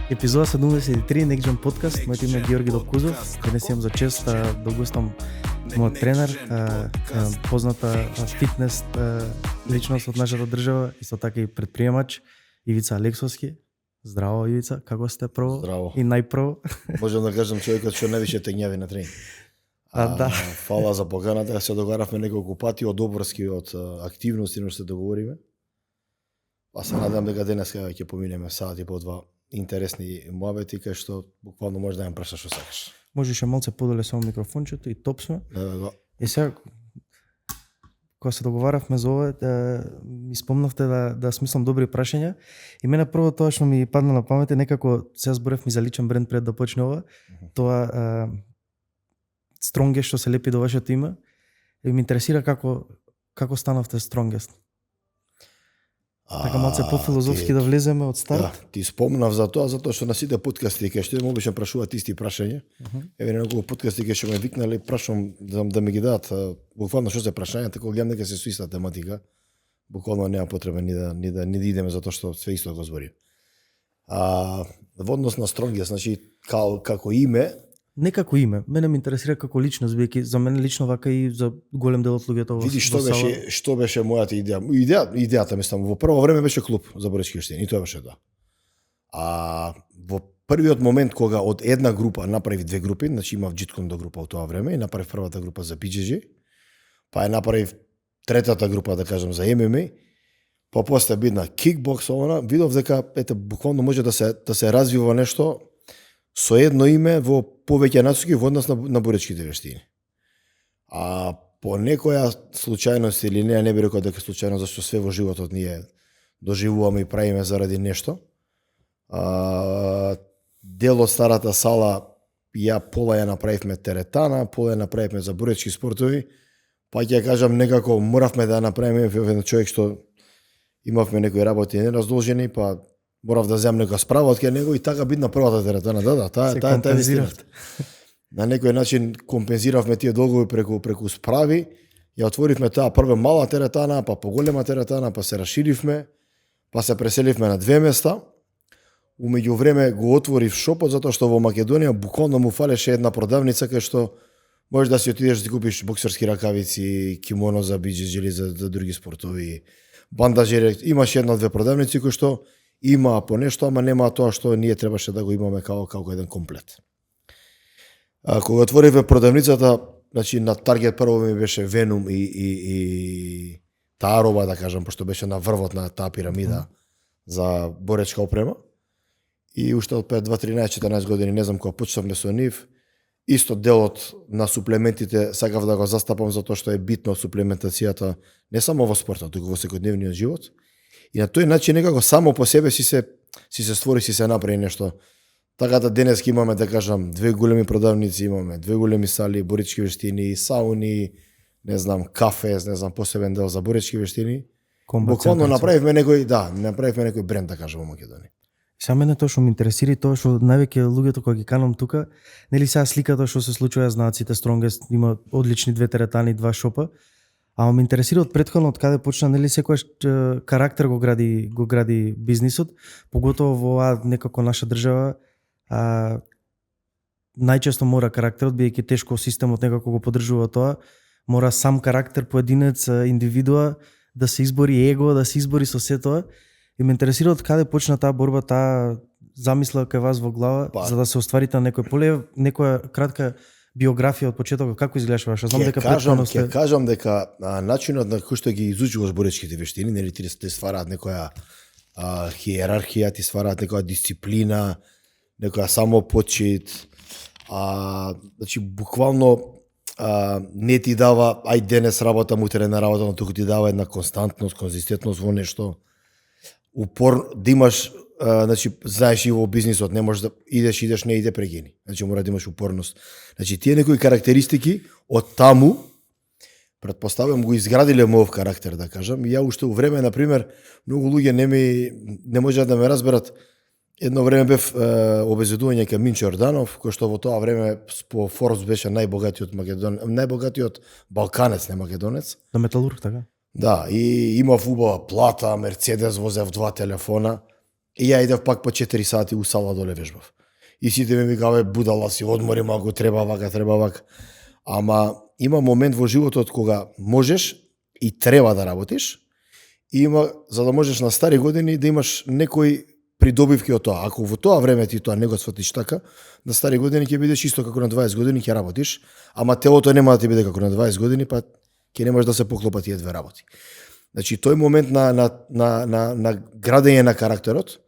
Епизода 73, Next Gen Podcast. Моето име е Георги Докузов. Денес имам за чест да гостам мојот тренер, позната фитнес личност од нашата држава, исто така и предприемач, Ивица Алексовски. Здраво, Ивица, како сте прво? Здраво. И најпрво. Можам да кажам човекот што највише те гњави на тренинг. Да. Фала за поканата, се договаравме неколку пати од обврски, од активности што се договориме. Па се надам дека денеска ќе поминеме сат и по два интересни муабети кај што буквално може да ја прашаш што сакаш. Можеше малце подоле само микрофончето и топ сме. Да. И сега, кога се договаравме за ова, ми спомнавте да смислам добри прашања. И мене прво тоа што ми падна на памет е некако, сега зборевме за личен бренд пред да почне ова, тоа Strongest што се лепи до вашето име. И ми интересира како станавте Strongest. Така малце по-филозофски да влеземе од старт. Да, ти спомнав за тоа, затоа што на сите подкасти кај што обично прашуваат исти прашања. Еве неколку подкасти кај што ме викнале, прашувам да ми ги дадат буквално што се прашањата, кога гледам дека се со иста тематика. Буквално нема потреба ни да идеме затоа што све исто го збори. Во однос на Strongest, значи како име, Не како име, мене ме интересира како личност, бидејќи за мене лично вака и за голем дел од луѓето во. Види што беше мојата идеја. Идејата мислам во прво време беше клуб за боречки вештини, и тоа беше тоа. Во првиот момент кога од една група направив две групи, значи имав джиткондо група во тоа време и направив првата група за BJJ, па направив третата група да кажам за MMA, па после бидна кикбокс, видов дека буквално може да се развива нешто со едно име во повеќе насоки во однос на боречките вештини. По некоја случајност или не би рекол дека случајно, зашто све во животот ние доживуваме и правиме заради нешто. Дел од старата сала пола ја направивме теретана, пола ја направивме за боречки спортови, па ќе кажам некако моравме да направиме еден човек што имавме некои работи нераздолжени, па морав да земам некоја справа од кај него и така бидна првата теретана. Да, таа вистината. На некој начин компензиравме тие долгови преку справи, ја отворивме таа прва мала теретана, па поголема теретана, па се расширивме, па се преселивме на две места. Умеѓу време го отворив шопот затоа што во Македонија буквално му фалеше една продавница кај што можеш да си отидеш да ти купиш боксерски ракавици, кимоно за BJJ или за други спортови, бандажери. Имаш една-две продавници кои што има по нешто, ама нема тоа што ние требаше да го имаме како еден комплет. Кога отворивме продавницата, значи на таргет прво ми беше Venom и таа роба, да кажам, пошто беше на врвот на таа пирамида за боречка опрема. И уште од 2-13-14 години, не знам кога почнавме со нив, исто делот на суплементите сакав да го застапам затоа што е битно суплементацијата не само во спортот, туку во секојдневниот живот. И на тој начин некако само по себе си се створи, си се направи нешто. Така да денес имаме, да кажам, две големи продавници, имаме две големи сали, боречки вештини, сауни, не знам, кафе, не знам, посебен дел за боречки вештини. Буквално направивме некој бренд, да кажам, во Македонија. Сега мене тоа што ме интересира и тоа што највеќе луѓето кога ги канам тука, нели сега сликата што се случува, знаат сите Strongest, има одлични две теретани, два шопа. Ама ме интересира од претходно од каде почна, нели секојаш карактер го гради бизнисот, поготово во оваа некако наша држава, најчесто мора карактерот, бидејќи тешко системот некако го поддржува тоа, мора сам карактер, поединец, индивидуа да се избори его, да се избори со се тоа. И ме интересира од каде почна таа борба, таа замисла кај вас во глава, за да се остварите на некој поле, некоја кратка биографија од почетокот, како изгледаше ваша? Знам дека ќе кажам дека начинот на кој што ги изучуваш боречките вештини, нели ти ствараат некоја хиерархија, ти ствараат некоја дисциплина, некоја самопочит, значи буквално не ти дава ај денес работа, утре на работа, но туку ти дава една константност, конзистентност во нешто. Да имаш, значи, знаеш и во бизнисот, не можеш да идеш, не иде прегини. Значи, мора да имаш упорност. Значи, тие некои карактеристики од таму, предпоставам, го изградиле мојов карактер, да кажам. И ја уште у време, например, многу луѓе не можат да ме разберат. Едно време бев обезедување кај Минчо Јорданов, кој што во тоа време по Forbes беше најбогатиот балканец, не македонец. На металург, така? Да, и имав убава плата, Мерцедес, возев 2 телефона. И ја идев пак по 4 сати у сала доле вежбав. И сите ми викаве будала си, одмори малку, треба вака. Ама има момент во животот кога можеш и треба да работиш. И има, за да можеш на стари години да имаш некои придобивки од тоа. Ако во тоа време ти тоа не го сватиш така, на стари години ќе бидеш исто како на 20 години ќе работиш, ама телото нема да ти биде како на 20 години, па ќе немаш да се поклопа тие две работи. Значи тој момент на градење на карактерот,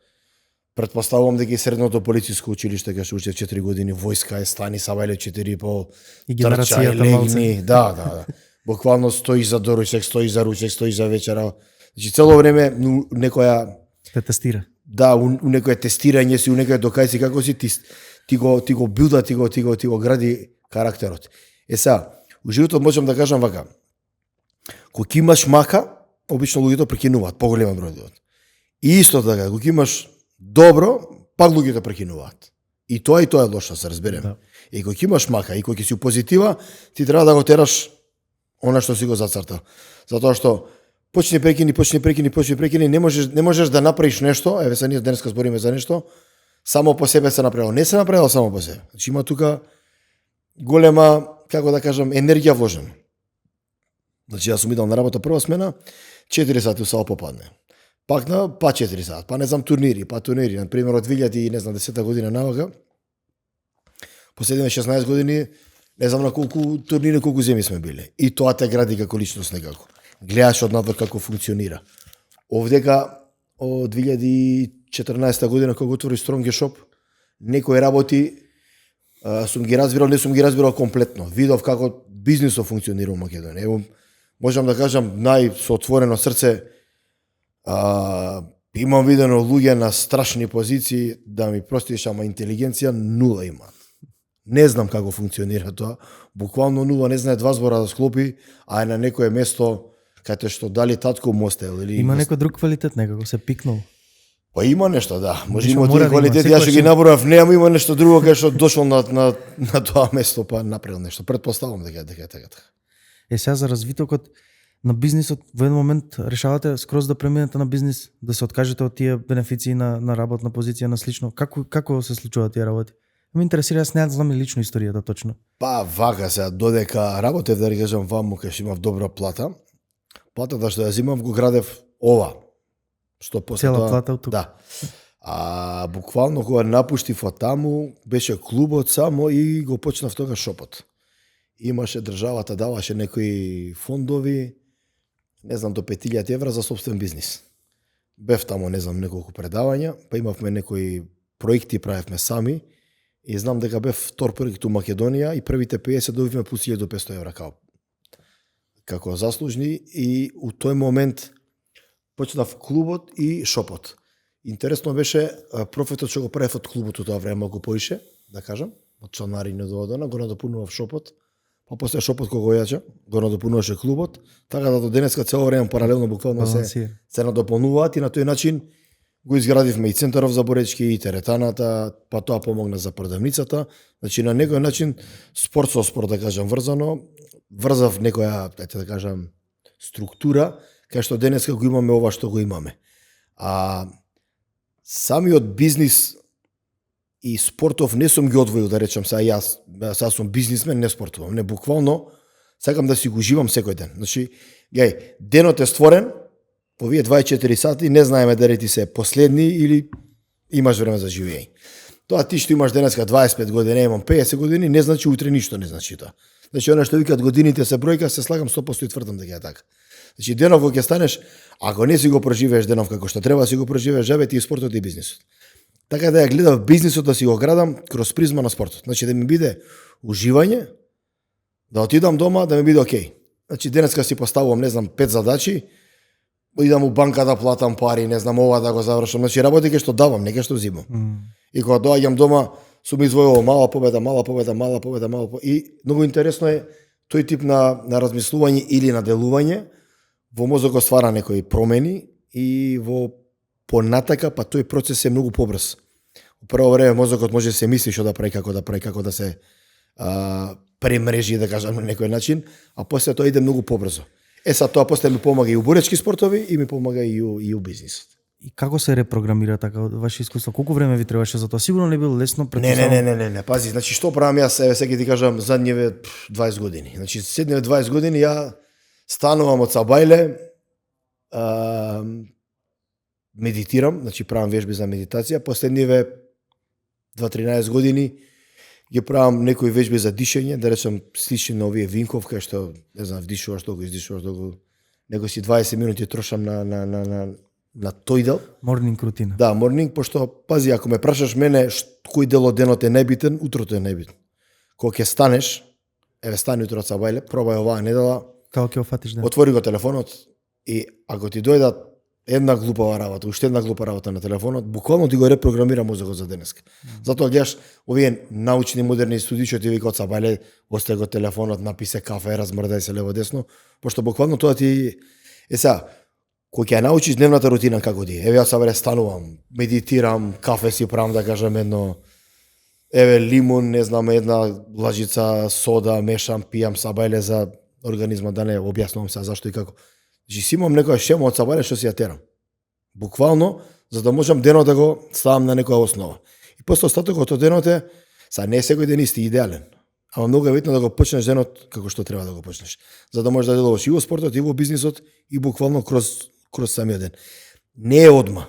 претпоставувам дека и средното полициско училиште кај што учев 4 години, војска е стани сабајле 4,5, и генерацијата малце. Да. Буквално стоиш за доручек, стоиш за ручек, стоиш за вечера. Значи цело време некоја Те тестира. Да, у некој тестирање си, у некој докај како си, ти го билда, ти го гради карактерот. Сега, у животот можам да кажам вака. Кога имаш мака, обично луѓето прекинуваат, поголема број од. И исто така, кога имаш добро, пак луѓето прекинуваат. И тоа е лошо, се разберем. Да. И кога имаш мака, и кога си позитива, ти треба да го тераш она што си го зацртал. Затоа што почни прекини, не можеш да направиш нешто, еве се ние денеска збориме за нешто, само по себе се направило. Не се направило само по себе. Значи има тука голема, како да кажам, енергија вложена. Значи јас сум идал на работа прва смена, 4 сати у сала попадне. Пак на 4 сати, па не знам турнири, на пример од 2010 година навака, последниве 16 години, не знам на колку турнири, колку земи сме биле. И тоа те гради како личност некако. Гледаш однадвор како функционира. Овдека од 2014 година кога отвори Strong Shop, некои работи сум ги разбирал, не сум ги разбирал комплетно. Видов како бизнисот функционира во Македонија. Ево, можам да кажам со отворено срце, имам видено луѓе на страшни позиции, да ми простиш, ама интелигенција нула имаат. Не знам како функционира тоа. Буквално нула, не знае два збора да склопи, а е на некое место каде што дали татко му оставил или има некој друг квалитет, некако се пикнал. Па има нешто, да. Може има тие квалитети, јас ќе ги наборав, не, ама има нешто друго кај што дошол на тоа место, па направил нешто. Предпоставувам дека така. Сега за развитокот на бизнисот, во еден момент решавате скроз да преминете на бизнис, да се откажете од тие бенефиции на работна позиција, на слично. Како се случуваат тие работи? Ме интересира, јас не знам лично историјата точно. Па вака сега, додека работев, да кажам, ваму кај што имав добра плата, платата што ја зимав го градев ова. Што после цела тоа, плата од тука. Да. Буквално кога напуштив од таму, беше клубот само и го почнав тогаш шопот. Имаше државата, даваше некои фондови, не знам, до 5000 евра за собствен бизнис. Бев таму, не знам, неколку предавања, па имавме некои проекти, правевме сами, и знам дека бев втор проект у Македонија и првите 50 добивме плюс 1500 евра како заслужни, и у тој момент почнав клубот и шопот. Интересно беше профитот што го правев од клубот тоа време малку поише, да кажам, од чланарина до одона, го надопунував шопот, па после шопот кога го јача, го надопунуваше клубот, така да до денеска цело време паралелно буквално се надопунуваат, и на тој начин го изградивме и центаров за боречки, и теретаната, па тоа помогна за продавницата. Значи на некој начин спорт со спорт, да кажам, врзав некоја, да кажам, структура, кај што денеска го имаме ова што го имаме. Самиот бизнис и спортов не сум ги одвоил, да речам, јас сум бизнисмен, не спортувам. Не, буквално сакам да си го живам секој ден. Значи, денот е створен, по вие 24 сати, не знаеме дали ти се последни или имаш време за живење. Тоа ти што имаш денеска 25 години, имам 50 години, не значи утре ништо не значи тоа. Значи, она што викаат годините се бројка, се слагам 100% и тврдам дека е така. Значи, денов кога ќе станеш, ако не си го проживееш денов како што треба си го проживееш, живееш и спортот и бизнисот. Така да ја гледав бизнисот да си го градам кроз призма на спортот. Значи, да ми биде уживање, да отидам дома, да ми биде окей. Значи, денеска си поставувам, не знам, 5 задачи, идам у банка да платам пари, не знам, ова да го завршам. Значи, работи кај што давам, не кај што зимам. И кога доаѓам дома, сум извојувал мала победа. И многу интересно е тој тип на размислување или на делување, во мозокот ствара некои промени и во понатака, па тој процес е многу побрз. Во прво време мозокот може да се мисли што да прави, како да се премрежи, да кажам, на некој начин, а после тоа иде многу побрзо. Тоа после ми помага и у боречки спортови и ми помага и у бизнисот. И како се репрограмира така од ваше искуство? Колку време ви требаше за тоа? Сигурно не било лесно, Не, претпоставам. не, пази, значи што правам јас, еве сега ти кажам, задниве 20 години. Значи следниве 20 години ја станувам од Сабајле, медитирам, значи правам вежби за медитација, последниве 2-13 години ги правам некои вежби за дишење, да речем слични на овие Винков, кај што, не знам, вдишуваш толку, издишуваш толку, него си 20 минути трошам на тој дел. Morning рутина. Да, морнинг, пошто, пази, ако ме прашаш мене кој дел од денот е најбитен, утрото е најбитен. Кога ќе станеш, еве стани утро од Сабајле, пробај оваа недела, Како ќе офатиш ден? отвори го телефонот и ако ти дојдат една глупава работа, уште една глупа работа на телефонот, буквално ти го репрограмира мозокот за денеска. Затоа гледаш овие научни модерни студии што ти викаат Сабајле, остави го телефонот, написе кафе, размрдај се лево десно, пошто буквално тоа ти сега кој ќе ја научиш дневната рутина како ти. Еве јас Сабајле станувам, медитирам, кафе си правам да кажам едно еве лимун, не знам, една лажица сода, мешам, пијам Сабајле за организмот, да не објаснувам се зашто и како. Значи си имам некоја шема од Сабајле што си ја терам. Буквално, за да можам денот да го ставам на некоја основа. И после остатокот од денот е, са не е секој ден исти идеален, ама многу е битно да го почнеш денот како што треба да го почнеш. За да можеш да делуваш и во спортот, и во бизнисот, и буквално кроз самиот ден. Не е одма.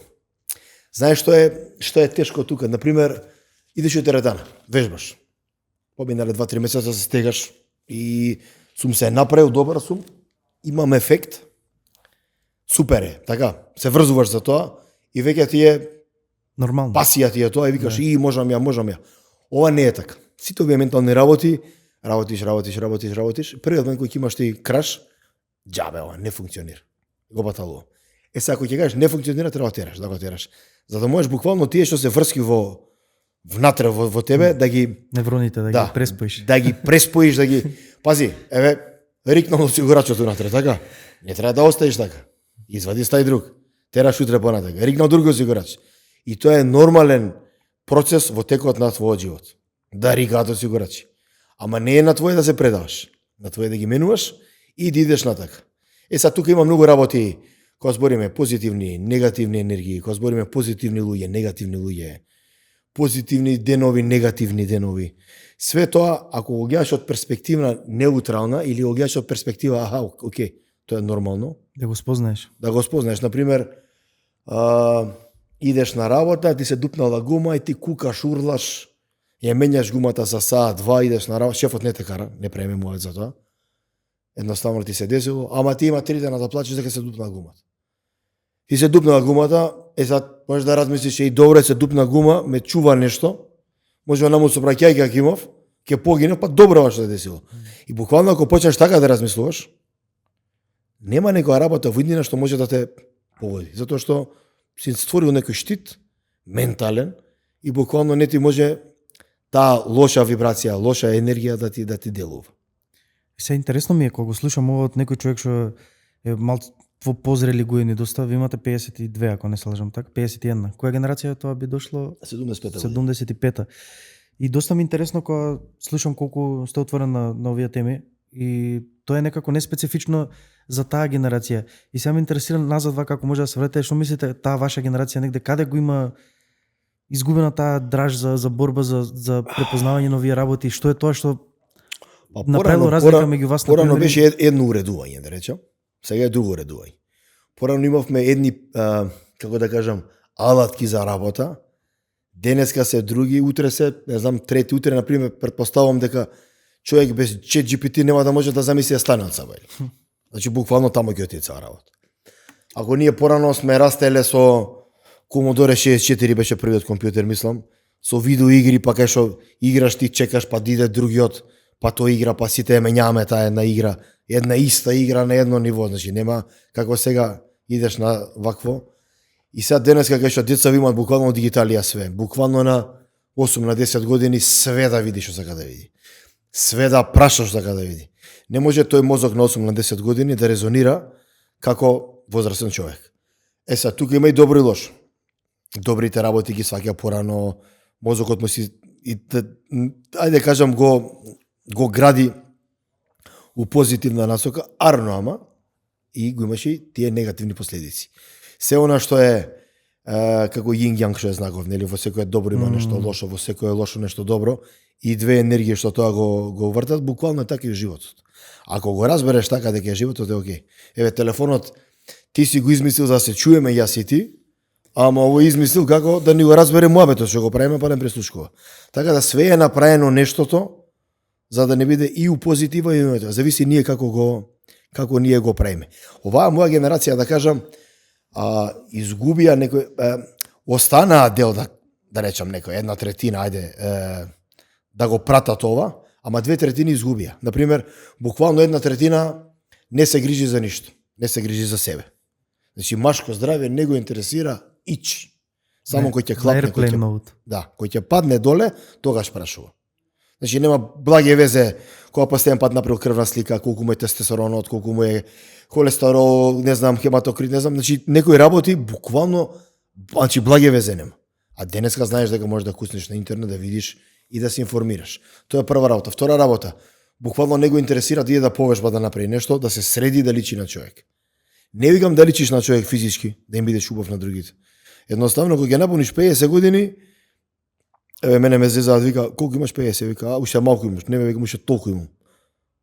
Знаеш што е тешко тука? Например, идеш у теретана, вежбаш. Поминале 2-3 месеца се стегаш и сум се направил, добар сум, имам ефект, супер е, така, се врзуваш за тоа и веќе ти е Нормално. пасија ти е тоа и викаш и можам ја. Ова не е така. Сите овие ментални работи, работиш, првиот момент кој ќе имаш ти краш, џабе ова не функционира. Го баталува. Сега ако ќе кажеш не функционира, треба да го тераш. За да можеш буквално тие што се врски внатре во тебе да ги Невроните да ги преспоиш. Да ги преспоиш, да ги пази, еве рикнал осигурачот унатре, така? Не треба да оставиш така. Извади стај друг. Тераш утре понатака. Рикнал друг осигурач. И тоа е нормален процес во текот на твојот живот. Да рикаат осигурачи. Ама не е на твој да се предаваш. На твој да ги менуваш и да идеш натака. Сега тука има многу работи кога збориме позитивни, негативни енергии, кога збориме позитивни луѓе, негативни луѓе, позитивни денови, негативни денови. Све тоа, ако го гледаш од перспектива неутрална или го гледаш од перспектива, окей, тоа е нормално. Да го спознаеш. Да го спознаеш. Например, идеш на работа, ти се дупнала гума и ти кукаш, урлаш, ја менјаш гумата за саат, два, идеш на работа, шефот не те кара, не премемуваат за тоа. Едноставно ти се десило, ама ти има 3 дена да плачеш дека се дупна гумата. Ти се дупнала гумата, сега можеш да размислиш и добре се дупна гума, ме чува нешто, може да му собраќај како имав, ќе погине, па добро што се десило. И буквално ако почнеш така да размислуваш, нема некоја работа во иднина што може да те поводи, затоа што си створил некој штит ментален и буквално не ти може таа лоша вибрација, лоша енергија да ти делува. Се интересно ми е кога го слушам ова од некој човек што е малку во позрели години доста, ви имате 52 ако не се лажам така, 51. Која генерација тоа би дошло? 75-та. И доста ми интересно кога слушам колку сте отворен на овие теми и тоа е некако неспецифично за таа генерација. И сега ме интересира назад како може да се вратите, што мислите таа ваша генерација негде каде го има изгубена таа драж за борба за препознавање на овие работи, што е тоа што направило разлика меѓу вас? Порано беше едно уредување, да речем. Сега е друго уредување. Порано имавме едни, како да кажам, алатки за работа. Денеска се други, утре се, не знам, трети, утре, например, предпоставам дека човек без ChatGPT нема да може да замисли да стане од Сабајле. Значи, буквално тамо ќе отиде цела работа. Ако ние порано сме растеле со Commodore 64 беше првиот компјутер, мислам, со видео игри, па кај што играш ти чекаш, па диде другиот, па тој игра, па сите менјаме таа една игра, една иста игра на едно ниво, значи нема како сега идеш на вакво. И сега денеска кај што деца имаат буквално дигиталија све, буквално на 8 на 10 години све да видиш што сака да види. Све да прашаш сака да види. Не може тој мозок на 8 на 10 години да резонира како возрастен човек. Сега тука има и добро и лошо. Добрите работи ги сваќа порано, мозокот му си ајде кажам го гради у позитивна насока, ама и го имаше и тие негативни последици. Се она што е како јинг јанг што е знаков, нели, во секое добро има нешто лошо, во секое лошо нешто добро, и две енергии што тоа го вртат, буквално е така и животот. Ако го разбереш така дека животот е окей. Еве телефонот ти си го измислил за да се чуеме јас и ти, ама ово измислил како да ни го разбере муабетот што го правиме, па не преслушкува. Така да све е направено нештото за да не биде и у позитива и у негатива. Зависи ние како ние го правиме. Оваа моја генерација, да кажам, изгубија некој, останаа дел, да речам некој, 1/3, ајде, да го пратат ова, ама 2/3 изгубија. Например, буквално 1/3 не се грижи за ништо, не се грижи за себе. Значи, машко здравје не го интересира ич. Само кој ќе клапне, кој ќе падне доле, тогаш прашува. Значи, нема благе везе кога последен пат направил крвна слика, колку му е тестостеронот, колку му е холестерол, не знам, хематокрит, не знам. Значи, некои работи буквално, значи, благе везе нема. А денеска знаеш дека можеш да куснеш на интернет, да видиш и да се информираш. Тоа е прва работа. Втора работа, буквално не го интересира да иде да повежба да направи нешто, да се среди да личи на човек. Не викам да личиш на човек физички, да им бидеш убав на другите. Едноставно, кога ќе напуниш 50 години, еве мене ме зезаат, вика, колку имаш 50, вика, уште малку имаш, не ме вика, уште толку имам.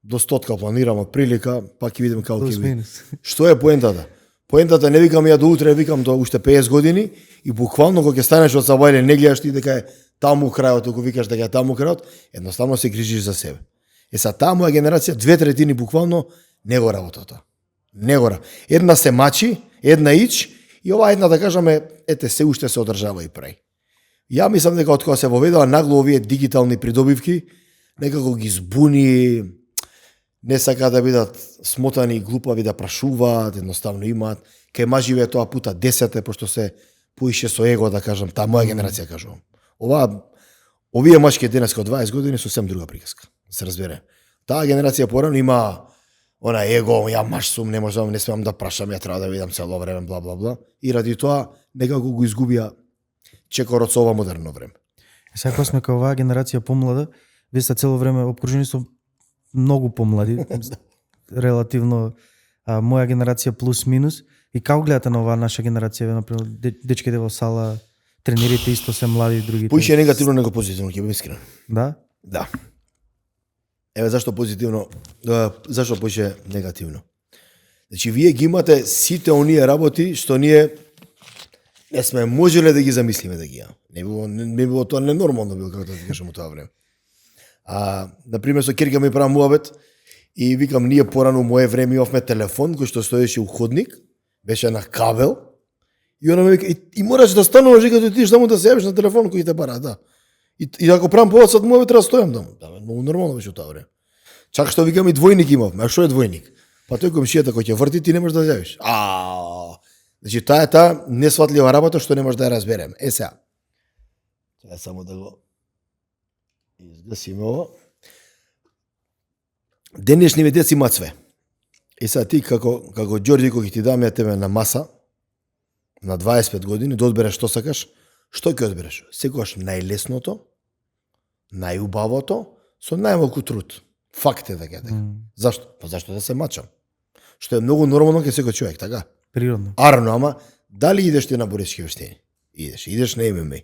До 100 планирам од прилика, па ќе видиме како ќе биде. Што е поентата? Поентата не викам ја до утре, викам до уште 50 години и буквално кога ќе станеш од сабајле, не гледаш ти дека е таму крајот, ако викаш дека е таму крајот, едноставно се грижиш за себе. Са таа моја генерација 2/3 буквално не го работа тоа. Не го работа. Една се мачи, една ич и ова една да кажаме, ете се уште се одржава и прави. Ја мислам дека од кога се воведува нагло овие дигитални придобивки, некако ги збуни, не сака да бидат смотани и глупави да прашуваат, едноставно имаат. Кај маживе тоа пута 10, пошто се поише со его, да кажам, таа моја генерација кажувам. Овие мачки денеска од 20 години сосем друга приказка, да се разбере. Таа генерација порано има она его, ја маж сум, не можам, не смеам да прашам, ја треба да видам цело време, бла бла бла. И ради тоа некако го изгубија чекорот со ова модерно време. Сега кога сме кај оваа генерација помлада, вие сте цело време обкружени со многу помлади, релативно моја генерација плюс минус. И како гледате на оваа наша генерација, например, дечките во сала, тренерите исто се млади, другите? Поише негативно него позитивно, ќе бидам искрен. Да? Да. Еве зашто позитивно, зашто поише негативно. Значи, вие ги имате сите оние работи што ние не сме можеле да ги замислиме да ги имаме. Не било тоа ненормално било, како да ти кажам, тоа време. Например, со ќерка ми правам муабет и викам, ние порано мое време имавме телефон кој што стоеше у ходник, беше на кабел, и она ме вика, и мораш да стануваш и като ти само да се јавиш на телефон кој те бара, да. И ако правам повод сад муабет, треба да стојам таму. Да, многу нормално беше тоа време. Чак што викам и двојник имавме, а што е двојник? Па тој комшијата кој ќе врти, ти не можеш да се јавиш. Значи, таа е таа несватлива работа што не може да ја разберем. Сега. Сега само да го изгасиме ова. Денешни деци имаат све. И сега ти како Ѓорѓи кој ти дам ја тебе на маса на 25 години да одбереш што сакаш, што ќе одбереш? Секогаш најлесното, најубавото, со најмалку труд. Факт е дека. Зашто? Па зашто да се мачам? Што е многу нормално кај секој човек, така? Природно. Арно, ама дали идеш ти на боречки вештини? Идеш на ММА.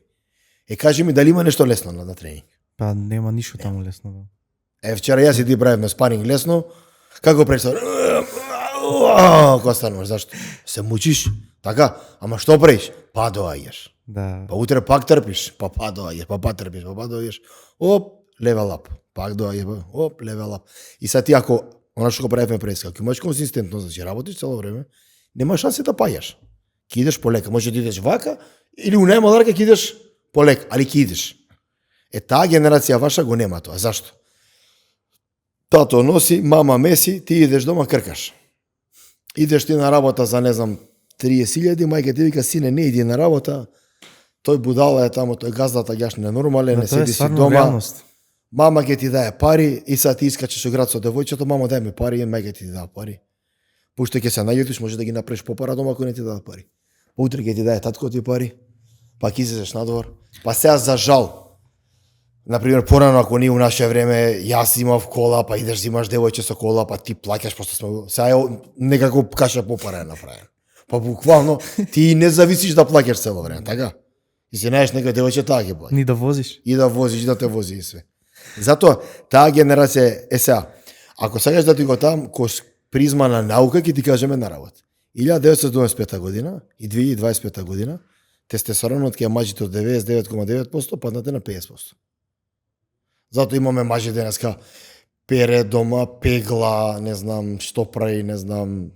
Кажи ми дали има нешто лесно на тренинг? Па нема ништо таму лесно. Да. Вчера јас и ти правевме спаринг лесно. Како представиш? Кога стануваш, зашто? Се мучиш, така? Ама што правиш? Па доаѓаш. Да. Па утре пак трпиш, па доаѓаш, па трпиш, па доаѓаш. Оп, level up. Пак доаѓаш, оп, level up. И сега ти ако она што го правиме пред, ако имаш консистентност, значи работиш цело време, нема шанси да паѓаш. Ки идеш полека, може да идеш вака или у најмала рака ќе идеш полека, али ќе идеш. Таа генерација ваша го нема тоа. Зашто? Тато носи, мама меси, ти идеш дома кркаш. Идеш ти на работа за не знам 30.000, мајка ти вика сине не иди на работа. Тој будала е таму, тој газдата јаш ненормален, не седи си дома. Реалност. Мама ќе ти даде пари и сега ти искачеш со град со девојчето, мама дај ми пари и мајка ти даде пари. Пошто ќе се најутиш, може да ги направиш попара дома ако не ти дадат пари. Па утре ќе ти даде татко ти пари, па ќе излезеш надвор. Па сега за жал. Например, порано ако ние у наше време, јас имав кола, па идеш зимаш девојче со кола, па ти плаќаш, пошто сме сега некако каша попара е направен. Па буквално ти не зависиш да плаќаш цело време, така? И се најдеш некој девојче таа ќе плаќа. Ни да возиш. И да возиш, да те вози и све. Затоа таа генерација е сега. Ако сакаш да ти го там кој призма на наука, ќе ти кажеме на работа. 1925 година и 2025 година тестостеронот ќе мажите од 99,9% паднате на 50%. Затоа имаме мажи денеска пере дома, пегла, не знам што прави, не знам.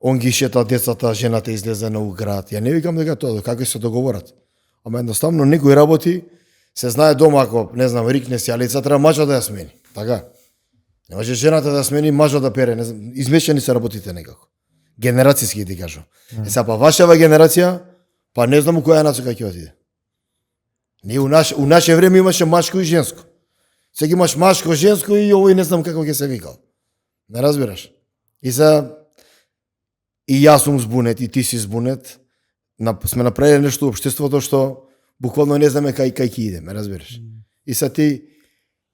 Он ги шета децата, жената излезе на град. Ја не викам дека тоа, како се договорат. Ама едноставно некои работи се знае дома, ако не знам рикне сјалица, треба мажот да ја смени. Така? Не може жената да смени, мажот да пере, не знам, измешани се работите некако. Генерацијски ти кажам. Сега па вашава генерација, па не знам у која насока ќе отиде. Ние у наше време имаше машко и женско. Сега имаш машко, женско и овој не знам како ќе се викал. Не разбираш? И јас сум збунет, и ти си збунет. Сме направиле нешто во општеството што буквално не знаме кај ќе идеме, разбираш? И са ти,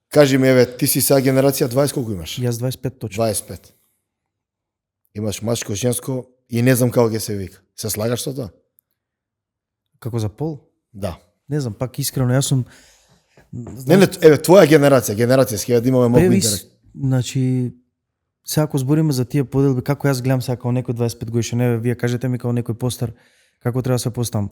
кажи ми, еве, ти си сега генерација 20, колку имаш? Јас 25 точно. 25. Имаш машко, женско и не знам како ќе се вика. Се слагаш со тоа? Како за пол? Да. Не знам, пак искрено, јас сум... Не, еве, твоја генерација, да имаме малку интерес. Значи, сега ако збориме за тие поделби, како јас гледам сега као некој 25 годишен, еве, вие кажете ми као некој постар, како треба да се поставам.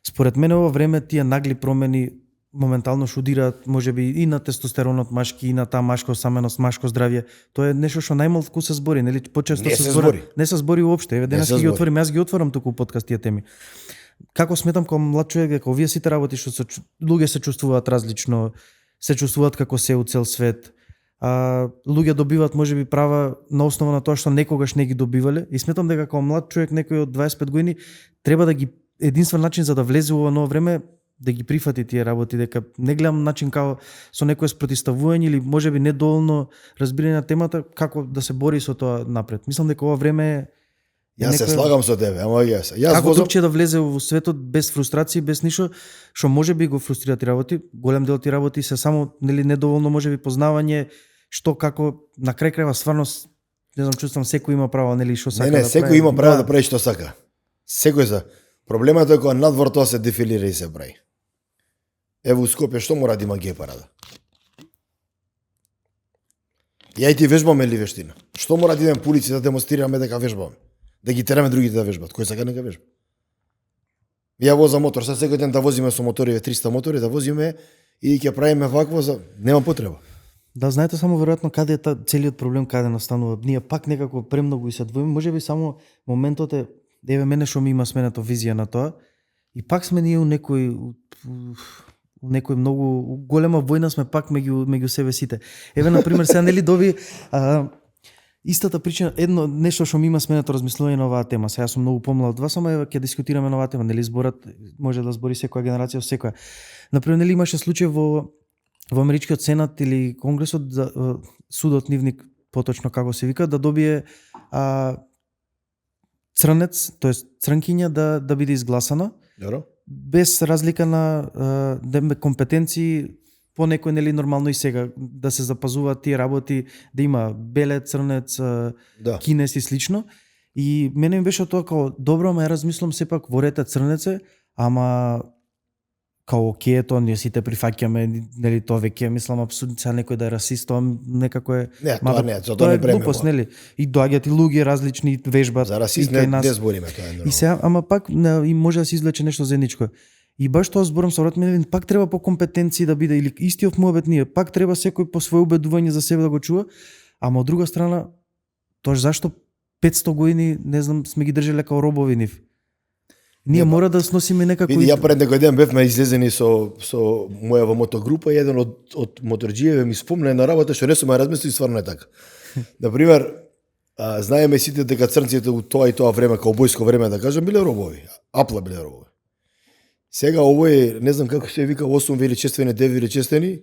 Според мене ова време тие нагли промени моментално шудираат, можеби и на тестостеронот машки, и на таа машка осаменост, машко здравје. Тоа е нешто што најмалку се збори, нели? Почесто се збори. Не се збори уопште. Еве денес ги отворим, јас ги отворам туку подкаст тие теми. Како сметам како млад човек дека овие сите работи што луѓе се чувствуваат различно, се чувствуваат како се у цел свет. Луѓе добиваат можеби права на основа на тоа што некогаш не ги добивале и сметам дека како млад човек некој од 25 години треба да ги единствен начин за да влезе во ова ново време да ги прифати тие работи, дека не гледам начин како со некое спротивставување или можеби недоволно разбирање на темата како да се бори со тоа напред. Мислам дека ова време е Јас се слагам со тебе, ама јас како другче да влезе во светот без фрустрации, без ништо што можеби го фрустрира ти работи, голем дел ти работи се само нели недоволно можеби познавање што како на крај крајва стварно не знам, чувствам секој има право нели што сака да прави. Не, секој има право да прави што сака. Секој за. Проблемот е кога надвор тоа се дефилира и се прави. Ево у Скопје што мора да има гей парада? Ја и ти вежбаме ли вештина? Што мора да идеме по улици да демонстрираме дека вежбаме? Да ги тераме другите да вежбат. Кој сака нека вежба? Ја возам мотор, сега секој ден да возиме со моториве 300 мотори, да возиме и ќе правиме вакво за нема потреба. Да, знаете само веројатно каде е целиот проблем, каде настанува. Ние пак некако премногу и се двоиме, можеби само моментот е еве мене што ми има сменато визија на тоа и пак сме ние у некој многу голема војна сме пак меѓу себе сите. Еве на пример сега нели дови истата причина, едно нешто што ми има сменато размислување на оваа тема. Сега сум многу помлад од вас, ама еве ќе дискутираме на оваа тема, нели зборот може да збори секоја генерација со секоја. На пример нели имаше случај во Америчкиот сенат или конгресот за судот нивник поточно како се вика да добие црнец, тоест црнкиња да биде изгласана. Добро. Без разлика на компетенции по некој нели нормално и сега да се запазуваат тие работи, да има белец, црнец, кинес и слично. И мене ми беше тоа како добро, ама ја размислам сепак во ред црнеце, ама као окей, тоа ние сите прифаќаме, нели тоа веќе мислам апсурдно, сега некој да е расист, тоа некако е тоа е глупост, нели? И доаѓаат и луѓе различни вежбат. За расист не збориме, тоа е нормално. И сега, ама пак и може да се извлече нешто заедничко. И баш тоа зборам со брат ми, пак треба по компетенции да биде или истиот муабет ние, пак треба секој по свое убедување за себе да го чува, ама од друга страна, тоаш зашто 500 години, не знам, сме ги држеле као робови нив. Ние мора да сносиме некако. Види, ја пред некој ден бевме излезени со мојава мотогрупа и еден од моторџиеве ми спомна една работа што не сум ја размислил и стварно е така. На пример, знаеме сите дека црнците у тоа и тоа време, каубојско време да кажам, биле робови. Апла биле робови. Сега овој, не знам како се вика, 8 величествени, 9 величествени,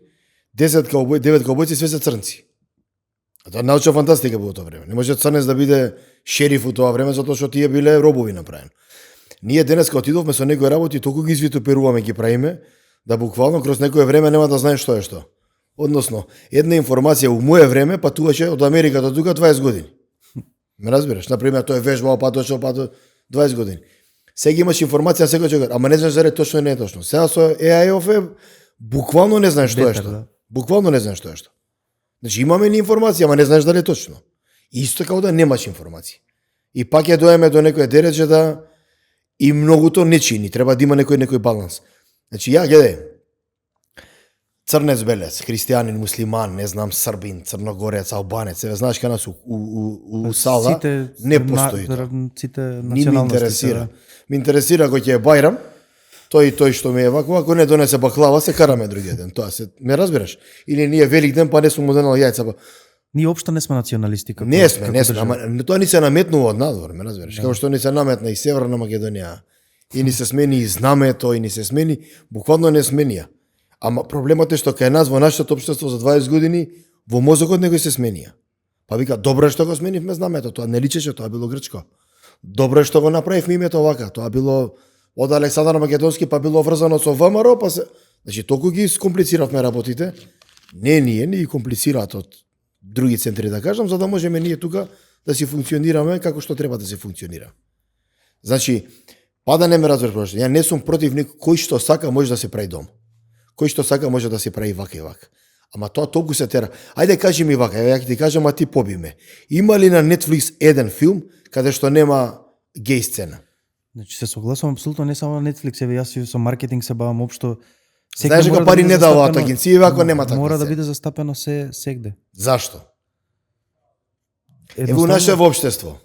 10 каубојци, 9 каубојци, све се црнци. А тоа научна фантастика во тоа време. Не може црнец да биде шериф у тоа време затоа што тие биле робови направени. Ние денеска отидовме со некои работи, толку ги извитоперуваме, ги правиме, да буквално кроз некое време нема да знаеш што е што. Односно, една информација у моје време патуваше од Америка до тука 20 години. Ме разбираш? Например, тој вежбал па дошол па до 20 години. Сега имаш информација на секој човек, ама не знаеш дали точно или не е точно. Сега со AI буквално не знаеш што е што. Буквално не знаеш што е што. Значи имаме ни информација, ама не знаеш дали е точно. Исто како да немаш информација. И пак ја доеме до некој дереже да и многуто не чини, треба да има некој баланс. Значи ја гледај, црнец белец, христијанин, муслиман, не знам, србин, црногорец, албанец, еве знаеш кај нас у сала не постои тоа. Не ме интересира. Ме интересира кој ќе е Бајрам, тој што ме е вако, ако не донесе баклава, се караме другиот ден. Тоа се, ме разбираш? Или ние Велик ден па не сум му донел јајца, па ние општо не сме националисти како не сме, ама тоа ни се наметнува од надвор, ме разбираш? Како што ни се наметна и Северна Македонија, и ни се смени и знамето, и ни се смени, буквално не сменија. Ама проблемот е што кај нас во нашето општество за 20 години во мозокот некој се сменија. Па вика, добро е што го сменивме знамето, тоа не личеше, тоа било грчко. Добро е што го направивме името вака, тоа било од Александар Македонски, па било врзано со ВМРО, па се, значи толку ги скомплициравме работите. Не ние, ни ги комплицираат од други центри да кажам, за да можеме ние тука да си функционираме како што треба да се функционира. Значи, па да не ме разбереш, ја не сум против кој што сака може да се прави дом. Кој што сака може да се прави вака и вака. Ама тоа толку се тера. Ајде кажи ми вака, ја ќе ти кажам, а ти побиме. Има ли на Netflix еден филм каде што нема геј сцена? Значи се согласувам апсолутно, не само на Netflix, еве јас со маркетинг се бавам општо. Знаеш дека пари не даваат агенции, ако нема така. Мора да биде застапено сегде. Зашто? Ево у наше општество.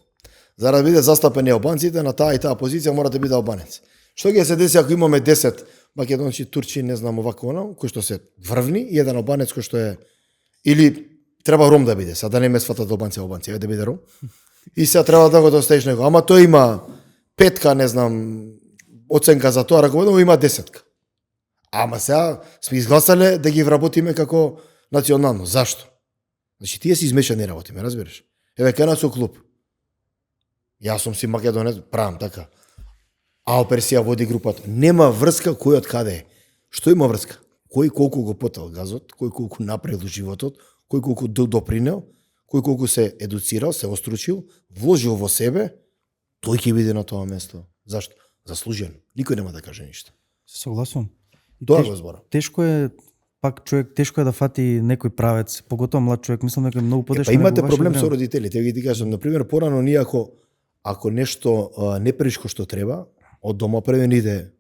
За да биде застапени албанците на таа и таа позиција мора да биде албанец. Што ќе се деси ако имаме 10 македонци, турци, не знам овако оно, кои што се врвни и еден албанец кој што е или треба ром да биде, да не ме сватат албанци, еве да биде ром. И сега треба да го достаеш него, ама тој има 5, не знам, оценка за тоа, раководно има 10. Ама сега сме изгласале да ги вработиме како национално. Зашто? Значи тие си измешани работи, ме разбираш? Еве кај нас со клуб. Јас сум си македонец, правам така. Алпер си ја води групата. Нема врска кој од каде е. Што има врска? Кој колку го потел газот, кој колку направил животот, кој колку допринел, кој колку се едуцирал, се остручил, вложил во себе, тој ќе биде на тоа место. Зашто? Заслужено. Никој нема да каже ништо. Се согласувам. Тоа го зборам. Тешко е пак човек, тешко е да фати некој правец, поготово млад човек, мислам дека е многу потешко. Па имате проблем со родителите, ги ти кажам, на пример, порано ние ако нешто не пришко што треба, од дома превен иде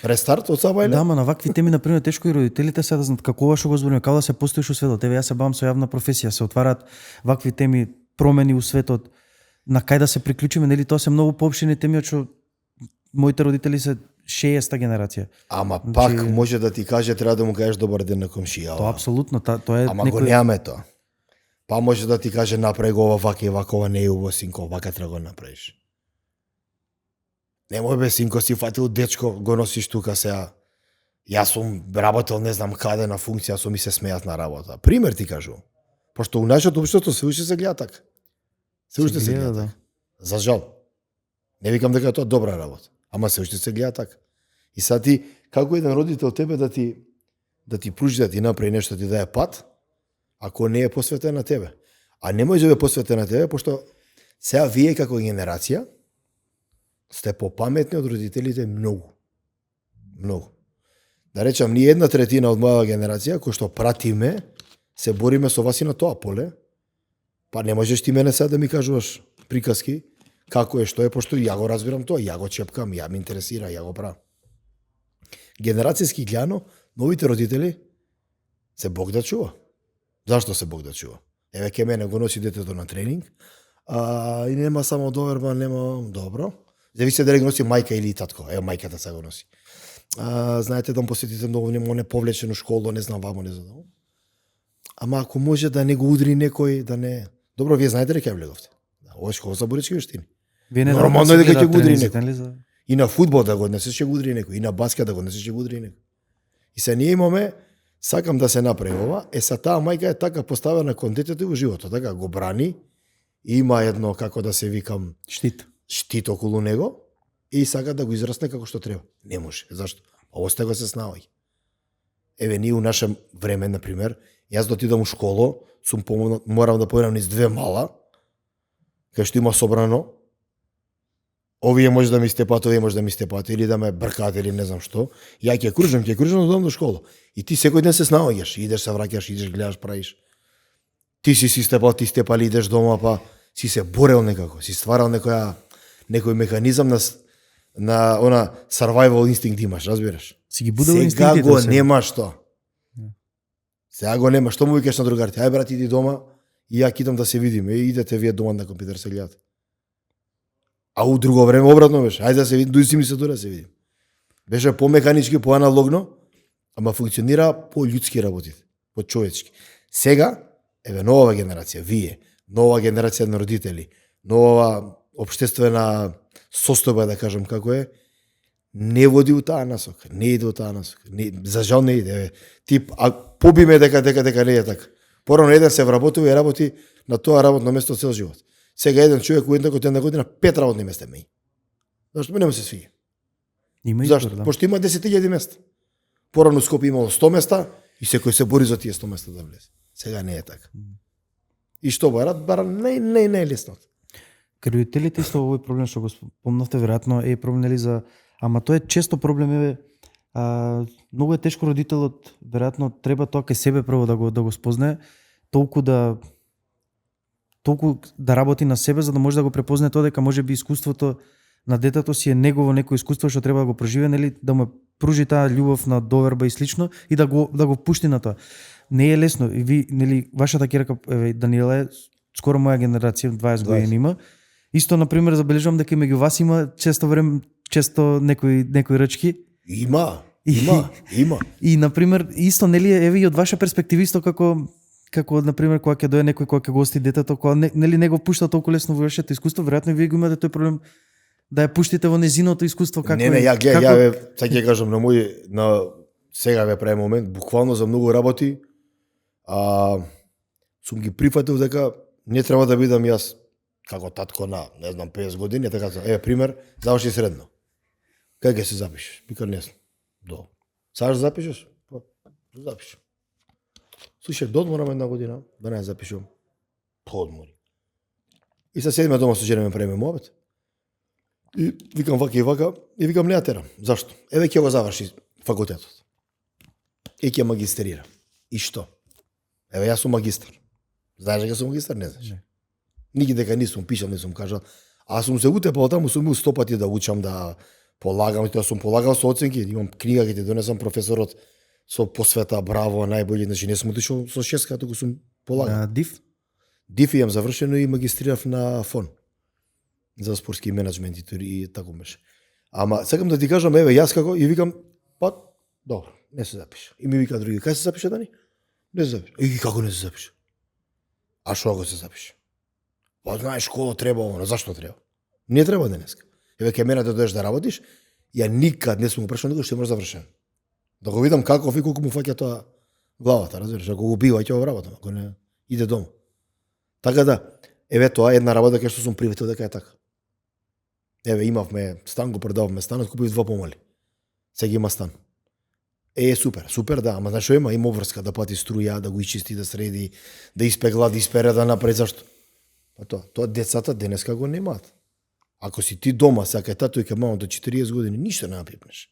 рестарт од саба или? Да, ама на вакви теми, например, тешко и родителите се да знаат како што го збориме, како да се постоиш у светот. Еве јас се бавам со јавна професија, се отвараат вакви теми, промени у светот, на кај да се приклучиме, нели тоа се многу поопштини теми од што моите родители се 60-та генерација. Ама пак може да ти каже, треба да му кажеш добар ден на комшија. Тоа апсолутно, тоа е ама го немаме тоа. Па може да ти каже направи го ова вака и вака, ова не е уво синко, вака треба го направиш. Немој бе синко, си фатил дечко, го носиш тука сега. Јас сум работел не знам каде на функција, со ми се смеат на работа. Пример ти кажу. Пошто у нашето општество се уште се гледа така. Се уште се гледа така. За жал. Не викам дека тоа добра работа, ама се уште се гледа така. И сега ти, како еден родител тебе да ти пружи, да ти направи нешто, ти даде пат, ако не е посветен на тебе. А не може да е посветен на тебе, пошто сега вие како генерација сте попаметни од родителите многу. Многу. Да речам, ние 1/3 од моја генерација, кој што пратиме, се бориме со вас и на тоа поле, па не можеш ти мене сега да ми кажуваш приказки, како е, што е, пошто ја го разбирам тоа, ја го чепкам, ја ме интересира, ја го правам. Генерацијски гледано, новите родители се Бог да чува. Зашто се Бог да чува? Еве ке мене го носи детето на тренинг, и нема само доверба, нема добро. Зависи дали го носи мајка или татко. Ево мајката се го носи. Знаете да му посетите многу не повлечено школо, не знам вамо, не знам. Ама ако може да не го удри некој, да не. Добро, вие знаете дека ја влеговте. Ова е школа за боречки вештини. Нормално е дека ќе го удри некој. И на фудбал да го однесеш ќе го удри некој, и на баскет да го однесеш ќе го удри некој. И се ние имаме, сакам да се направи ова, са таа мајка е така поставена кон детето во животот, така го брани, има едно, како да се викам, штит околу него, и сака да го израсне како што треба. Не може. Зашто? Ово сте го се снаоѓа. Еве, ние у наше време, например, јас да отидам у школо, морам да појдам низ 2 мала, кај што има собрано, овие може да ми степат, овие може да ми степат, или да ме бркаат, или не знам што. Ја ќе кружам до школа. И ти секој ден се снаоѓаш, идеш, се враќаш, идеш, гледаш, правиш. Ти си степал, ти степали, идеш дома, па си се борел некако, си стварал некој механизам на она survival instinct имаш, разбираш? Си ги будел сега инстинктите. го немаш тоа. Сега го нема. Што му викаш на другарите? Ај брат, иди дома и ја кидам да се видиме. Идете вие дома на компјутер се гледате. А у друго време обратно беше. Ајде да се видим, дојди ми се тука да се видим. Беше по-механички, по-аналогно, ама функционира по-људски работите, по-човечки. Сега, еве нова генерација, вие, нова генерација на родители, нова општествена состојба, да кажам како е, не води у таа насока, не иде у таа насока. За жал не иде. Еве, тип, а побиме дека не е така. Порано еден се вработува и работи на тоа работно место цел живот. Сега еден човек у една година 5 работни места има. Зашто не му се свиѓа? Има Зашто? избор, да. Пошто има 10.000 места. Порано Скопје имало 100 места и секој се бори за тие 100 места да влезе. Сега не е така. И што барат не е лесно. Кај родителите исто овој проблем што го спомнавте веројатно е проблем нели за, ама тоа е често проблем е многу е тешко родителот веројатно треба тоа кај себе прво да го спознае, толку да работи на себе за да може да го препознае тоа дека можеби искуството на детето си е негово некој искуство што треба да го проживее, нели, да му пружи таа љубов на доверба и слично и да го пушти на тоа. Не е лесно. И ви, нели, вашата ќерка Даниела е скоро моја генерација, 20 години има. Исто, например, забележувам дека меѓу вас има често некои речки. Има. И, например, исто, нели, еве и од ваша перспектива, исто како например, кога ќе дое некој, кога ќе гости детето, кога нели не го пушта толку лесно во вашето искуство, веројатно вие го имате тој проблем да ја пуштите во незиното искуство како Не, ја ќе кажам на сега ве прави момент, буквално за многу работи, сум ги прифатил дека не треба да бидам јас како татко на, не знам, 50 години, така, пример, заврши средно. Кај ќе се запишеш? Пика не знам. Саш запишеш? Запишеш. Слушай, додморам една година, да не ја запишувам. Подмори. И се седиме дома со жена ме правиме муабет. И викам вака и вака, и викам не ја терам. Зашто? Еве ќе го заврши факултетот. И ќе магистерира. И што? Еве јас сум магистар. Знаеш дека сум магистар? Не знаеш. Никој дека не сум пишал, не сум кажал. А сум се утепал таму, сум бил 100 пати да учам, да полагам, тоа сум полагал со оценки, имам книга ќе ти донесам професорот со посвета, браво, најбољи, значи не сум отишол со 6, туку сум полагал. ДИФ? ДИФ имам завршено и магистрирав на ФОН за спортски менеджмент и тако беше. Ама сакам да ти кажам, еве јас како и викам, па добро, не се запиша. И ми вика други, кај се запиша Дани? Не се запиша. И како не се запиша? А што ако се запиша? Па знаеш школа треба оно, зашто треба? Не треба денеска. Еве кај мене да дојдеш да работиш, ја никад не сум го прашал никој што имаш завршен. Да го видам каков и колку му фаќа тоа главата, разбираш, ако го бива ќе го работа, ако не иде дома. Така да, еве тоа е една работа кај што сум привител дека е така. Еве имавме стан, го продававме станот, купив 2 помали. Сега има стан. Супер, да, ама знаеш што има обврска да плати струја, да го ичисти, да среди, да испегла, да испере, да направи зашто. Па тоа децата денеска го немаат. Ако си ти дома, сега кај тато и кај мамо до 40 години, ништо не напипнеш.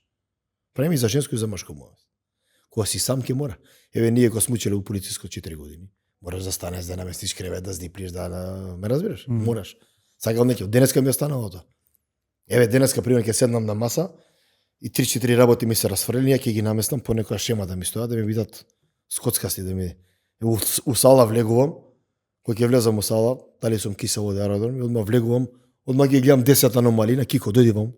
Преми за женско и за мажко муавет. Кога си сам ке мора. Еве ние кога сме учеле у полициско 4 години, мораш да станеш, да наместиш кревет, да здиплиш, ме разбираш? Мораш. Сакал неќе, денеска ми останало тоа. Еве денеска пример ќе седнам на маса и 3-4 работи ми се расфрлени, ја ќе ги наместам по некоја шема да ми стојат, да ми видат скоцкасти, да ми у сала влегувам, кога ќе влезам у сала, дали сум кисел од аеродром, и одма влегувам, одма ги гледам 10 аномалии на Кико, дојди вам.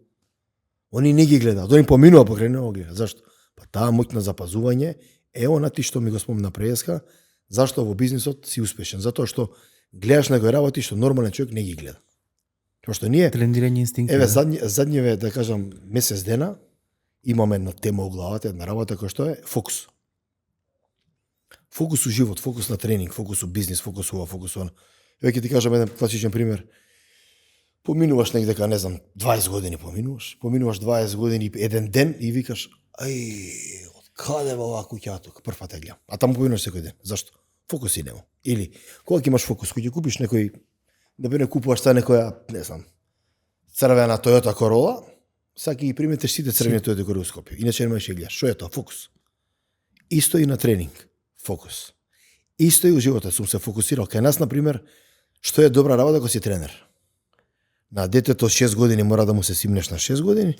Они не ги гледаат, они поминува покрај не го гледаат. Зашто? Па таа моќ на запазување е она ти што ми го спомна преска, зашто во бизнисот си успешен, затоа што гледаш некои работи што нормален човек не ги гледа. Тоа што ние тренирање инстинкти. Еве задниве да кажам месец дена имаме една тема во главата, една работа која што е фокус. Фокус у живот, фокус на тренинг, фокус у бизнис, фокус ова, фокус она. Еве ќе ти кажам еден класичен пример. Поминуваш негде, не знам, 20 години поминуваш 20 години еден ден и викаш, ај, од каде во оваа куќа тука, првата гледам. А таму поминуваш секој ден. Зашто? Фокус и нема. Или кога ќе имаш фокус, кога ќе купиш некој да би не купуваш таа некоја, не знам, црвена Toyota Corolla, саки ги приметеш сите црвени Toyota Corolla во Скопје. Иначе немаш да гледаш. Што е тоа? Фокус. Исто и на тренинг. Фокус. Исто и у животот сум се фокусирал. Кај нас, например, што е добра работа кога си тренер? На детето 6 години мора да му се симнеш на 6 години,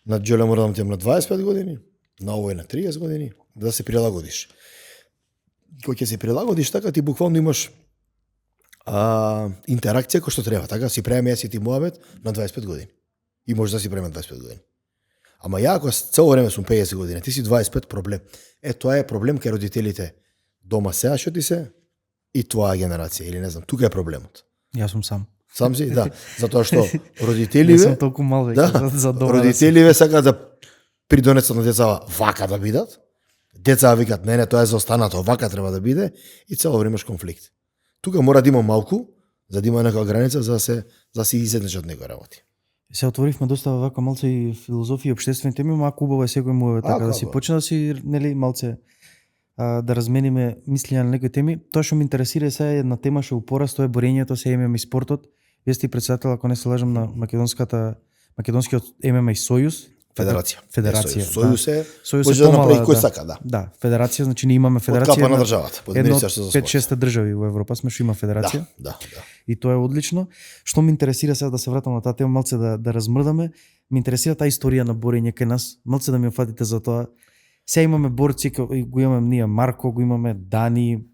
на Џоле мора да му на 25 години, на овој на 30 години, да се прилагодиш. Кога ќе се прилагодиш, така ти буквално имаш интеракција кој што треба. Така си правиме јас и ти муабет на 25 години. И може да си правиме 25 години. Ама ја ако цело време сум 50 години, ти си 25, проблем. Тоа е проблем кај родителите. Дома сега што ти се и твоја генерација, или не знам, тука е проблемот. Јас сум сам. Сам си, да, затоа што родителиве, сум толку мал веќе за дома. Родителиве сакаат да придонесат на децава вака да бидат. Децава викат не, тоа е за останато, вака треба да биде и цело време имаш конфликт. Тука мора да има малку, за да има некоја граница за да се изеднечат некои работи. Се отворивме доста вака малце и филозофија и општествени теми, маку убаво е секој му така да си почне да си нели малце да размениме мислења на некои теми. Тоа што ме интересира сега е една тема што упораст, тоа е борењето, се ММА и спортот. Вие сте председател, ако не се лажам, на македонскиот ММА и Сојуз. Федерација. Сојуз е Сојуз да направи кој сака, да. Да, федерација, значи ние имаме федерација. Од капа на државата, под Министерството за спорт. 5-6 држави во Европа сме што има федерација. Да. И тоа е одлично. Што ме интересира сега да се вратам на таа тема, малце да размрдаме, ме интересира таа историја на борење кај нас, малце да ми фатите за тоа. Сега имаме борци, го имаме ние Марко, го имаме Дани,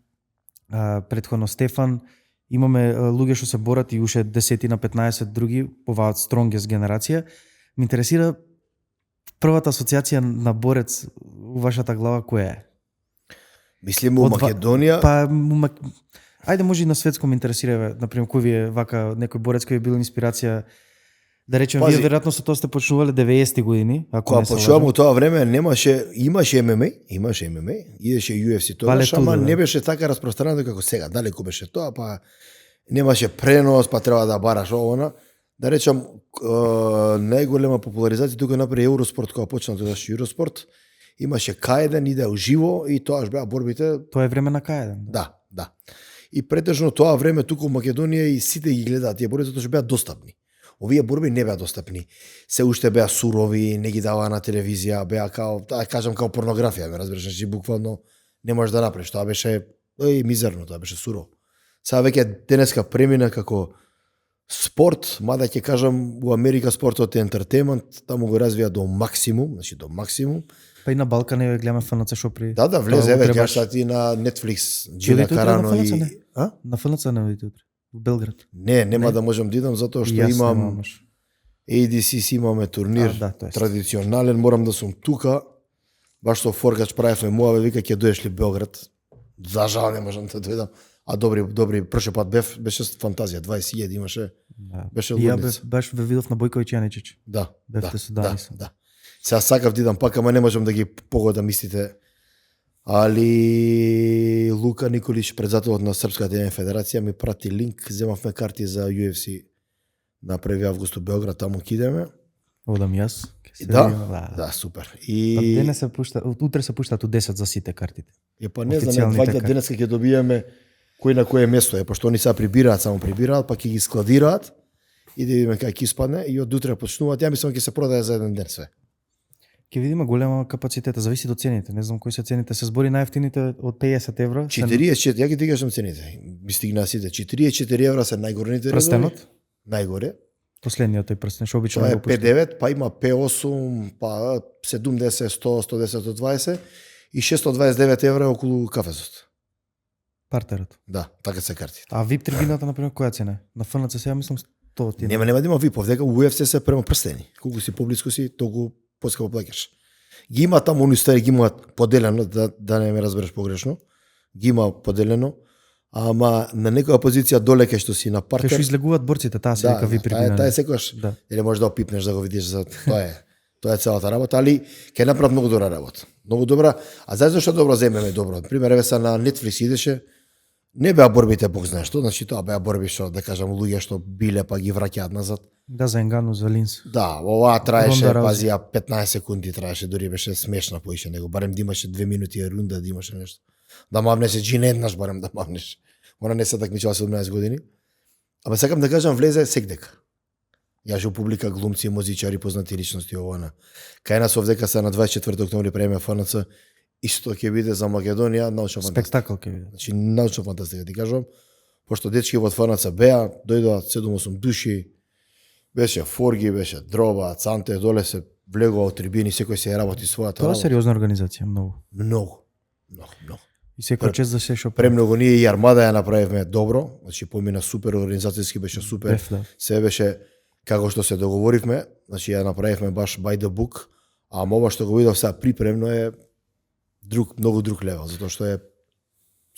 претходно Стефан, имаме луѓе што се борат и уште 10 на 15 други, оваа Strongest генерација. Ме интересира првата асоциација на борец у вашата глава која е? Мислим у Македонија. Ајде може и на светско ме интересира, например, кој ви е вака некој борец кој е бил инспирација. Да речем, вие веројатно со тоа сте почнувале 90-ти години, ако не се лажам. Кога почнувам у тоа време имаше ММА, идеше UFC тогаш, ама не беше така распространето како сега. Далеку беше тоа, па немаше пренос, па треба да бараш овона. Да речем, најголема популаризација тука направи Евроспорт, кога почна тогаш Евроспорт. Имаше К1, иде уживо и тоаш беа борбите. Тоа е време на К1. Да. И претежно тоа време тука во Македонија и сите ги гледаат тие борби затоа што беа достапни. Овие борби не беа достапни. Се уште беа сурови, не ги даваа на телевизија, беа као, кажам као порнографија, ме разбираш, значи буквално не можеш да направиш, тоа беше мизерно, тоа беше сурово. Сега веќе денеска премина како спорт, мада ќе кажам у Америка спортот е ентертејмент, таму го развија до максимум, значи до максимум. Па и на Балкан ја гледаме ФНЦ што при. Да, влезе еве ќе ти на Netflix, Джина Карано и на ФНЦ не видите утре. Во Белград. Нема да можам да идам затоа што имам ADCC, имаме турнир традиционален, морам да сум тука. Баш со Форгач правевме муаве, вика ќе дојдеш ли Белград? За жал не можам да дојдам. А добри, првши пат беше фантазија, 20.000 имаше. Беше лудница. Ја баш ве видов на Бојковиќ Јаничич. Да. Бевте со Данис. Да. Сега сакав да идам пак, ама не можам да ги погодам истите. Али Лука Николич, председателот на Српската ММА федерација, ми прати линк, земавме карти за UFC на 1 август у Белград, таму ќе идеме. Одам јас. Да, супер. И денес се пушта, утре се пуштаат у 10 за сите картите. Па не знам, ваќа денеска ќе добиеме кој на кое место е, пошто они сега само прибираат, па ќе ги складираат и да видиме кај ќе испадне и од утре почнуваат. Ја мислам ќе се продае за еден ден све. Ќе видиме голема капацитета, зависи од цените. Не знам кои се цените. Се збори најефтините од 50 евро. 44, ја ги ти кажам цените. Ми стигна сите. 44 евра се најгорните редови. Прстенот? Најгоре. Последниот тој прстен, што обично го пушта. 5.9, па има 5.8, па 70, 100, 110 од 20 и 629 евра околу кафезот. Партерот. Да, така се карти. А VIP трибината например која цена? На ФНЦ сега мислам 100 ти. Нема да има VIP, овдека у UFC се према прстени. Колку си поблиску си, толку поскапо плаќаш. Ги има таму они стари, ги има поделено, да не ме разбереш погрешно. Ги има поделено, ама на некоја позиција доле кај што си на партер. Кај што излегуваат борците, таа се вика VIP трибина. Таа е секогаш. Или можеш да опипнеш да го видиш за тоа е целата работа, али ќе направат многу добра работа. Многу добра. А знаеш зашто добро земеме добро? Пример еве са на Netflix идеше. Не беа борбите бог знае што, значи тоа беа борби што да кажам луѓе што биле па ги враќаат назад. Да, за Енгану, за Линс. Да, ова траеше, пази, 15 секунди траеше, дури беше смешна поише него, барем да имаше 2 минути рунда, да имаше нешто. Да мавнеше джин еднаш, барем да мавнеш. Она не се такмичала 17 години. Ама сакам да кажам влезе секдека. Јаш у публика глумци, музичари, познати личности овона. Кај нас овдека се на 24 октомври преме ФНЦ, исто ќе биде за Македонија научна фантастика. Спектакл ќе биде. Значи научна фантастика ти кажам, пошто дечки во ФНЦ беа, дојдоа 7-8 души, беше Форги, беше Дроба, Цанте, доле се влегува од трибини, секој се работи својата Тоа е работа. сериозна организација, многу. Многу. И секој чест да се шо Премногу ние и Армада ја направивме добро, значи помина супер организацијски, беше супер. Бев, да. Се беше како што се договоривме, значи ја направивме баш by the book, а ова што го видов сега припремно е многу друг левел, затоа што е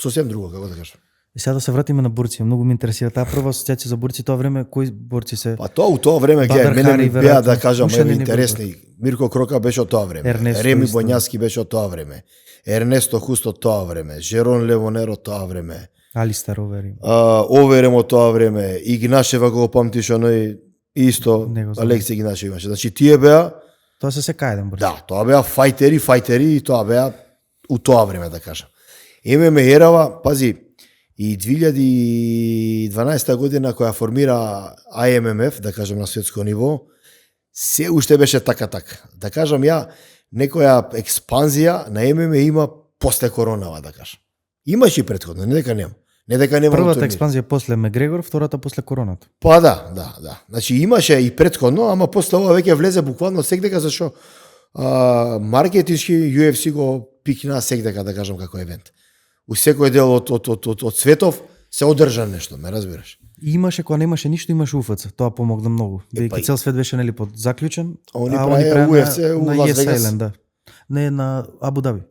сосем друго, како да кажам. И сега да се вратиме на борци, многу ме интересира таа прва асоциација за борци тоа време, кои борци се? Па тоа у тоа време Бадр мене ми Хари, беа веројатно. да кажам Уште еве не интересни. Мирко Крока беше од тоа време. Ернесто Реми исто. Боњаски беше од тоа време. Ернесто Хуст од тоа време. Жерон Левонер од тоа време. Алистер Овери. Оверем од тоа време. Игнашева го памтиш оној исто Не го знам. Алекси Игнашев имаше. Значи тие беа Тоа се кај борци. да, тоа беа фајтери и тоа беа у тоа време да кажам. ММА ерава, пази, и 2012 година која формира IMMF, да кажам на светско ниво, се уште беше така. Да кажам ја, некоја експанзија на ММА има после коронава, да кажам. Имаше и претходно, не дека нема. Не дека нема Првата турнир. експанзија после Мегрегор, втората после короната. Па да. Значи имаше и претходно, ама после ова веќе влезе буквално секдека, зашо маркетиншки UFC го пикна секдека, да кажам, како евент. У секој дел од светов се одржа нешто, ме разбираш? И имаше кога немаше ништо, имаше УФЦ. Тоа помогна многу. па Бидејќи и- цел свет беше нели под заклучен, Они а правеа UFC у на Лас Yes Вегас. Island, да. Не на Абу Даби.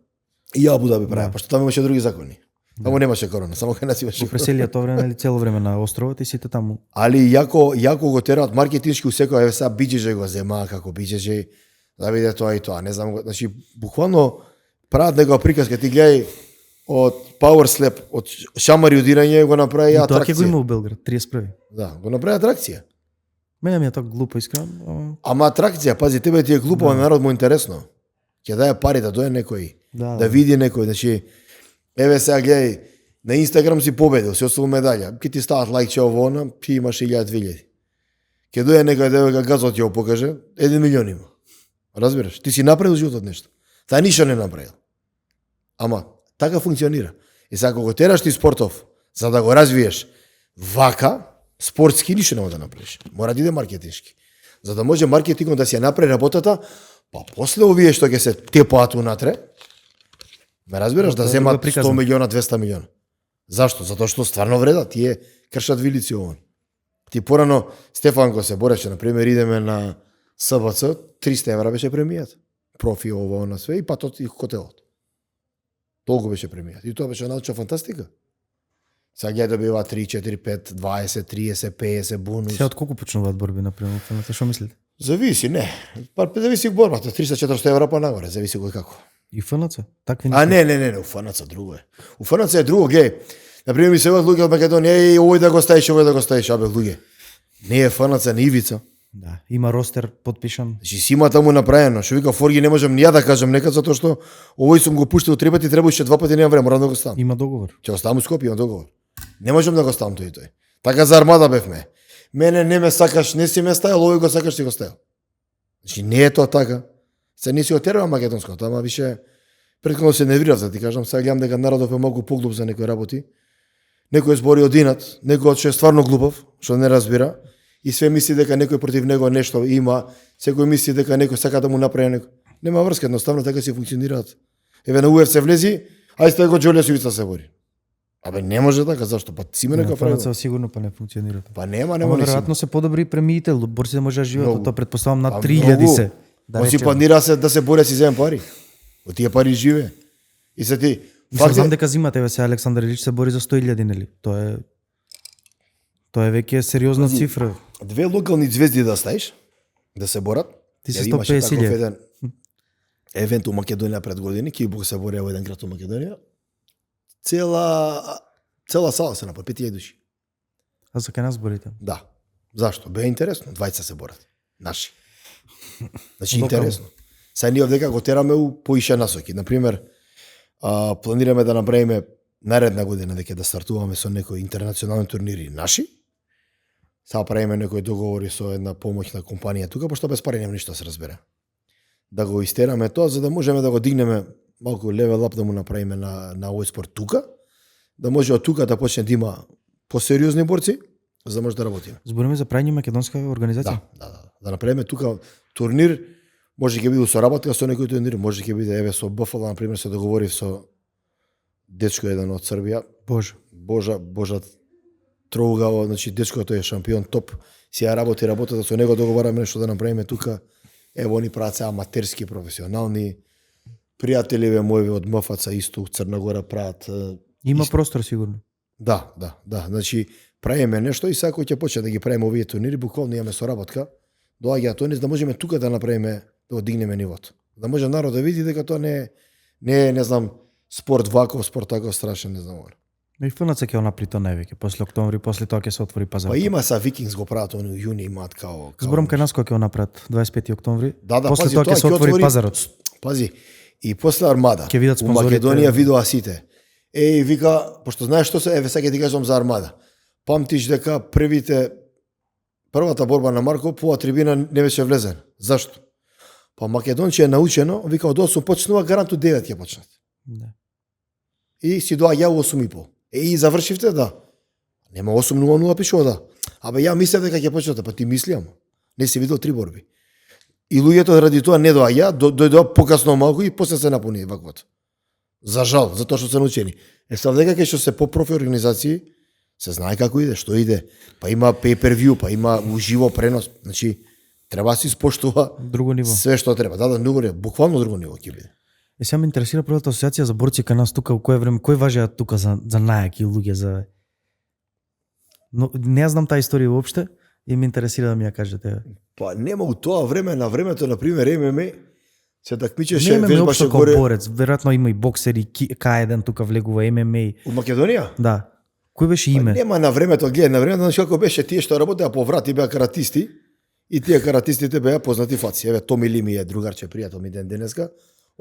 И Абу Даби правеа, Да. пошто таму имаше други закони. Таму немаше корона, само кај нас имаше Го корона. преселија тоа време, нели цело време на островот и сите таму. Али јако го тераат маркетиншки у секој, еве сега BJJ го зема како BJJ, да биде тоа и тоа, не знам, значи буквално прават некоја приказка, ти гледај од Power Slap, од шамари удирање го направи И тоа ќе го атракција. има у Белград, 31. Да, го направи атракција. Мене ми е тоа глупо искрено. Ама атракција, пази, тебе ти е глупо, а народ му интересно. Ќе даде пари да дојде некој, да види некој, значи еве сега гледај, на Инстаграм си победил, си освоил медаља, ќе ти стават лајкче ово она, ти имаш 1000-2000. Ќе дојде некој девојка газот ќе го покаже, 1 милион има. Разбираш? Ти си направил животот нешто. Таа ништо не направил. Ама така функционира. И сега кога го тераш ти спортов, за да го развиеш вака, спортски ништо нема да направиш. Мора да иде маркетиншки. За да може маркетингот да си ја направи работата, па после овие што ќе се тепаат унатре, ме разбираш, да тоа е земат друга приказна. 100 милиона, 200 милиона. Зашто? Затоа што стварно вреда, тие кршат вилици овон. Ти порано Стефанко се бореше, на пример, идеме на СБЦ, 300 евра беше премијата. Профи ово на све и патот и хотелот. Толку беше премијата. И тоа беше научна фантастика. Сега ја добива 3, 4, 5, 20, 30, 50 бонус. Се од колку почнуваат борби на пример? Што мислите? Зависи, не. Па зависи од борбата, 300-400 евра па нагоре, зависи кој како. И ФНЦ? Такви А не, у ФНЦ друго е. У ФНЦ е друго, геј. Например, ми се од луѓе од Македонија, овој да го ставиш, овој да го ставиш, абе луѓе. Не е ФНЦ, не Ивица. Да, има ростер подпишан. Значи си има таму направено. Што вика Форги, не можам ни ја да кажам нека, затоа што овој сум го пуштил 3 пати, требаше 2 пати, немам време, морам да го ставам. Има договор. Ќе го ставам у Скопје, имам договор. Не можам да го ставам тој. Така за Армада бевме. Мене не ме сакаш, не си ме ставил, овој го сакаш, си го ставил. Значи не е тоа така. Се не си отерува македонското, ама више претходно се нервирав, да ти кажам, сега гледам дека народов е многу поглуп за некои работи. Некој збори одинат, некој што е стварно глупав, што не разбира, и све мисли дека некој против него нешто има, секој мисли дека некој сака да му направи некој. Нема врска, едноставно така си функционираат. Еве на UFC влези, ај сте го Џолија Сивица се бори. Абе не може така, зашто? Па си има некој правило. ФНЦ сигурно па не функционира. Па нема Ама ни си. веројатно се подобри премиите, борците да може да живеат, Многу. тоа предпоставам над Па 3000 многу. се. Да Он си речеме. планира да се бори, си земе пари. Од тие пари живе. И се ти Мислам, факт знам е, дека зимата, еве се Александар Илич се бори за 100.000, нели? Тоа е веќе сериозна цифра. две локални звезди да ставиш, да се борат. Ти се Ја имаше 150.000. таков еден евент у Македонија пред години, Кикбокс се бори во еден град у Македонија. Цела сала се напа 5.000 души. А за кај нас борите? Да. Зашто? Бе интересно. Двајца се борат. Наши. Значи Локално. интересно. Сега ние овдека го тераме у поише насоки. Например, планираме да направиме наредна година дека да стартуваме со некои интернационални турнири наши, Сега правиме некои договори со една помоќна компанија тука, пошто без пари нема ништо се разбере. Да го истераме тоа, за да можеме да го дигнеме малку левел ап, да му направиме на овој спорт тука, да може од тука да почне да има посериозни борци, за да може да работиме. Збориме за прајање македонска организација? Да направиме тука турнир, може ќе биде соработка со некој турнир, може ќе биде еве со БФЛ, на пример, се договорив со дечко еден од Србија. Божа Троугава, значи дечко тој е шампион топ, си ја работи работата со него, договараме нешто да направиме тука. Ево они прават се аматерски, професионални пријателиве мои од МФЦ исто Црна Гора прават. Има простор сигурно. Да. Значи правиме нешто и сега кој ќе почне да ги правиме овие турнири, буквално имаме соработка. Доаѓаат тој, да можеме тука да направиме, да го дигнеме нивото. Да може народ да види дека тоа не знам, спорт ваков, спорт таков страшен, не знам. И ФНЦ ќе направи тоа највеќе, после октомври, после тоа ќе се отвори пазар. Па има са Викингс го прават, они јуни имаат као. Зборам кај нас кој ќе направат 25 октомври. Да, после пази, тоа ќе се отвори пазарот. Пази. И после Армада. Ќе видат спонзорите. Македонија видоа сите. Вика, пошто знаеш што се, сега ќе ти кажам за Армада. Памтиш дека првата борба на Марко по трибина не беше влезен. Зашто? Па македонче е научено, вика од 8 почнува, гаранту 9 ќе почнат. Да. И си доаѓа 8,5. И завршивте, да. Нема 8:00 пишува, да. Абе ја мислев дека ќе почнете, па ти мислам. Не си видел 3 борби. И луѓето ради тоа не доаѓа, дојдоа покасно малку и после се напуни ваквото. За жал, затоа што се научени. Сега дека ќе што се по-профи организации, се знае како иде, што иде. Па има pay-per-view, па има уживо пренос. Значи, треба си испоштува друго ниво. Све што треба. Да, друго ниво, буквално друго ниво ќе биде. Сега ме интересира првата асоциација за борци кај нас тука, во кое време, кој важеа тука за најаки луѓе за. Но не знам таа историја воопште и ме интересира да ми ја кажете. Па нема у тоа време, на времето на пример ММА се такмичеше, вежбаше горе. Борец, веројатно има и боксери, К1 тука влегува ММА. У Македонија? Да. Кој беше име? Нема на времето, гледај, на времето знаеш како беше тие што работеа по врат и беа каратисти. И тие каратистите беа познати фаци. Еве Томи Ли ми е другарче, пријател ми денеска.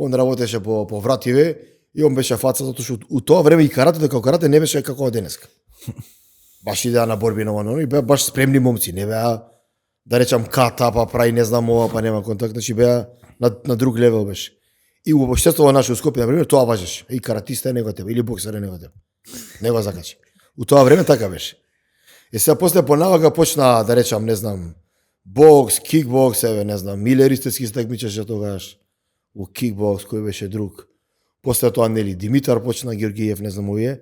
Он работеше по вративе и он беше фаца затоа што у тоа време и каратето како карате не беше како денеска. Баш идеа на борби на оно и беа баш спремни момци, не беа да речам ката, па прави не знам ова, па нема контакт, значи беа на друг левел беше. И во општеството наше Скопје, на пример, тоа важеше. И каратиста е него тебе, или боксер е него тебе. Не го закачи. У тоа време така беше. И сега после понавага почна да речам, не знам, бокс, кикбокс, еве, не знам, Милер истински се такмичеше тогаш. У кикбокс, кој беше друг. После тоа нели Димитар почна, Георгиев, не знам овие.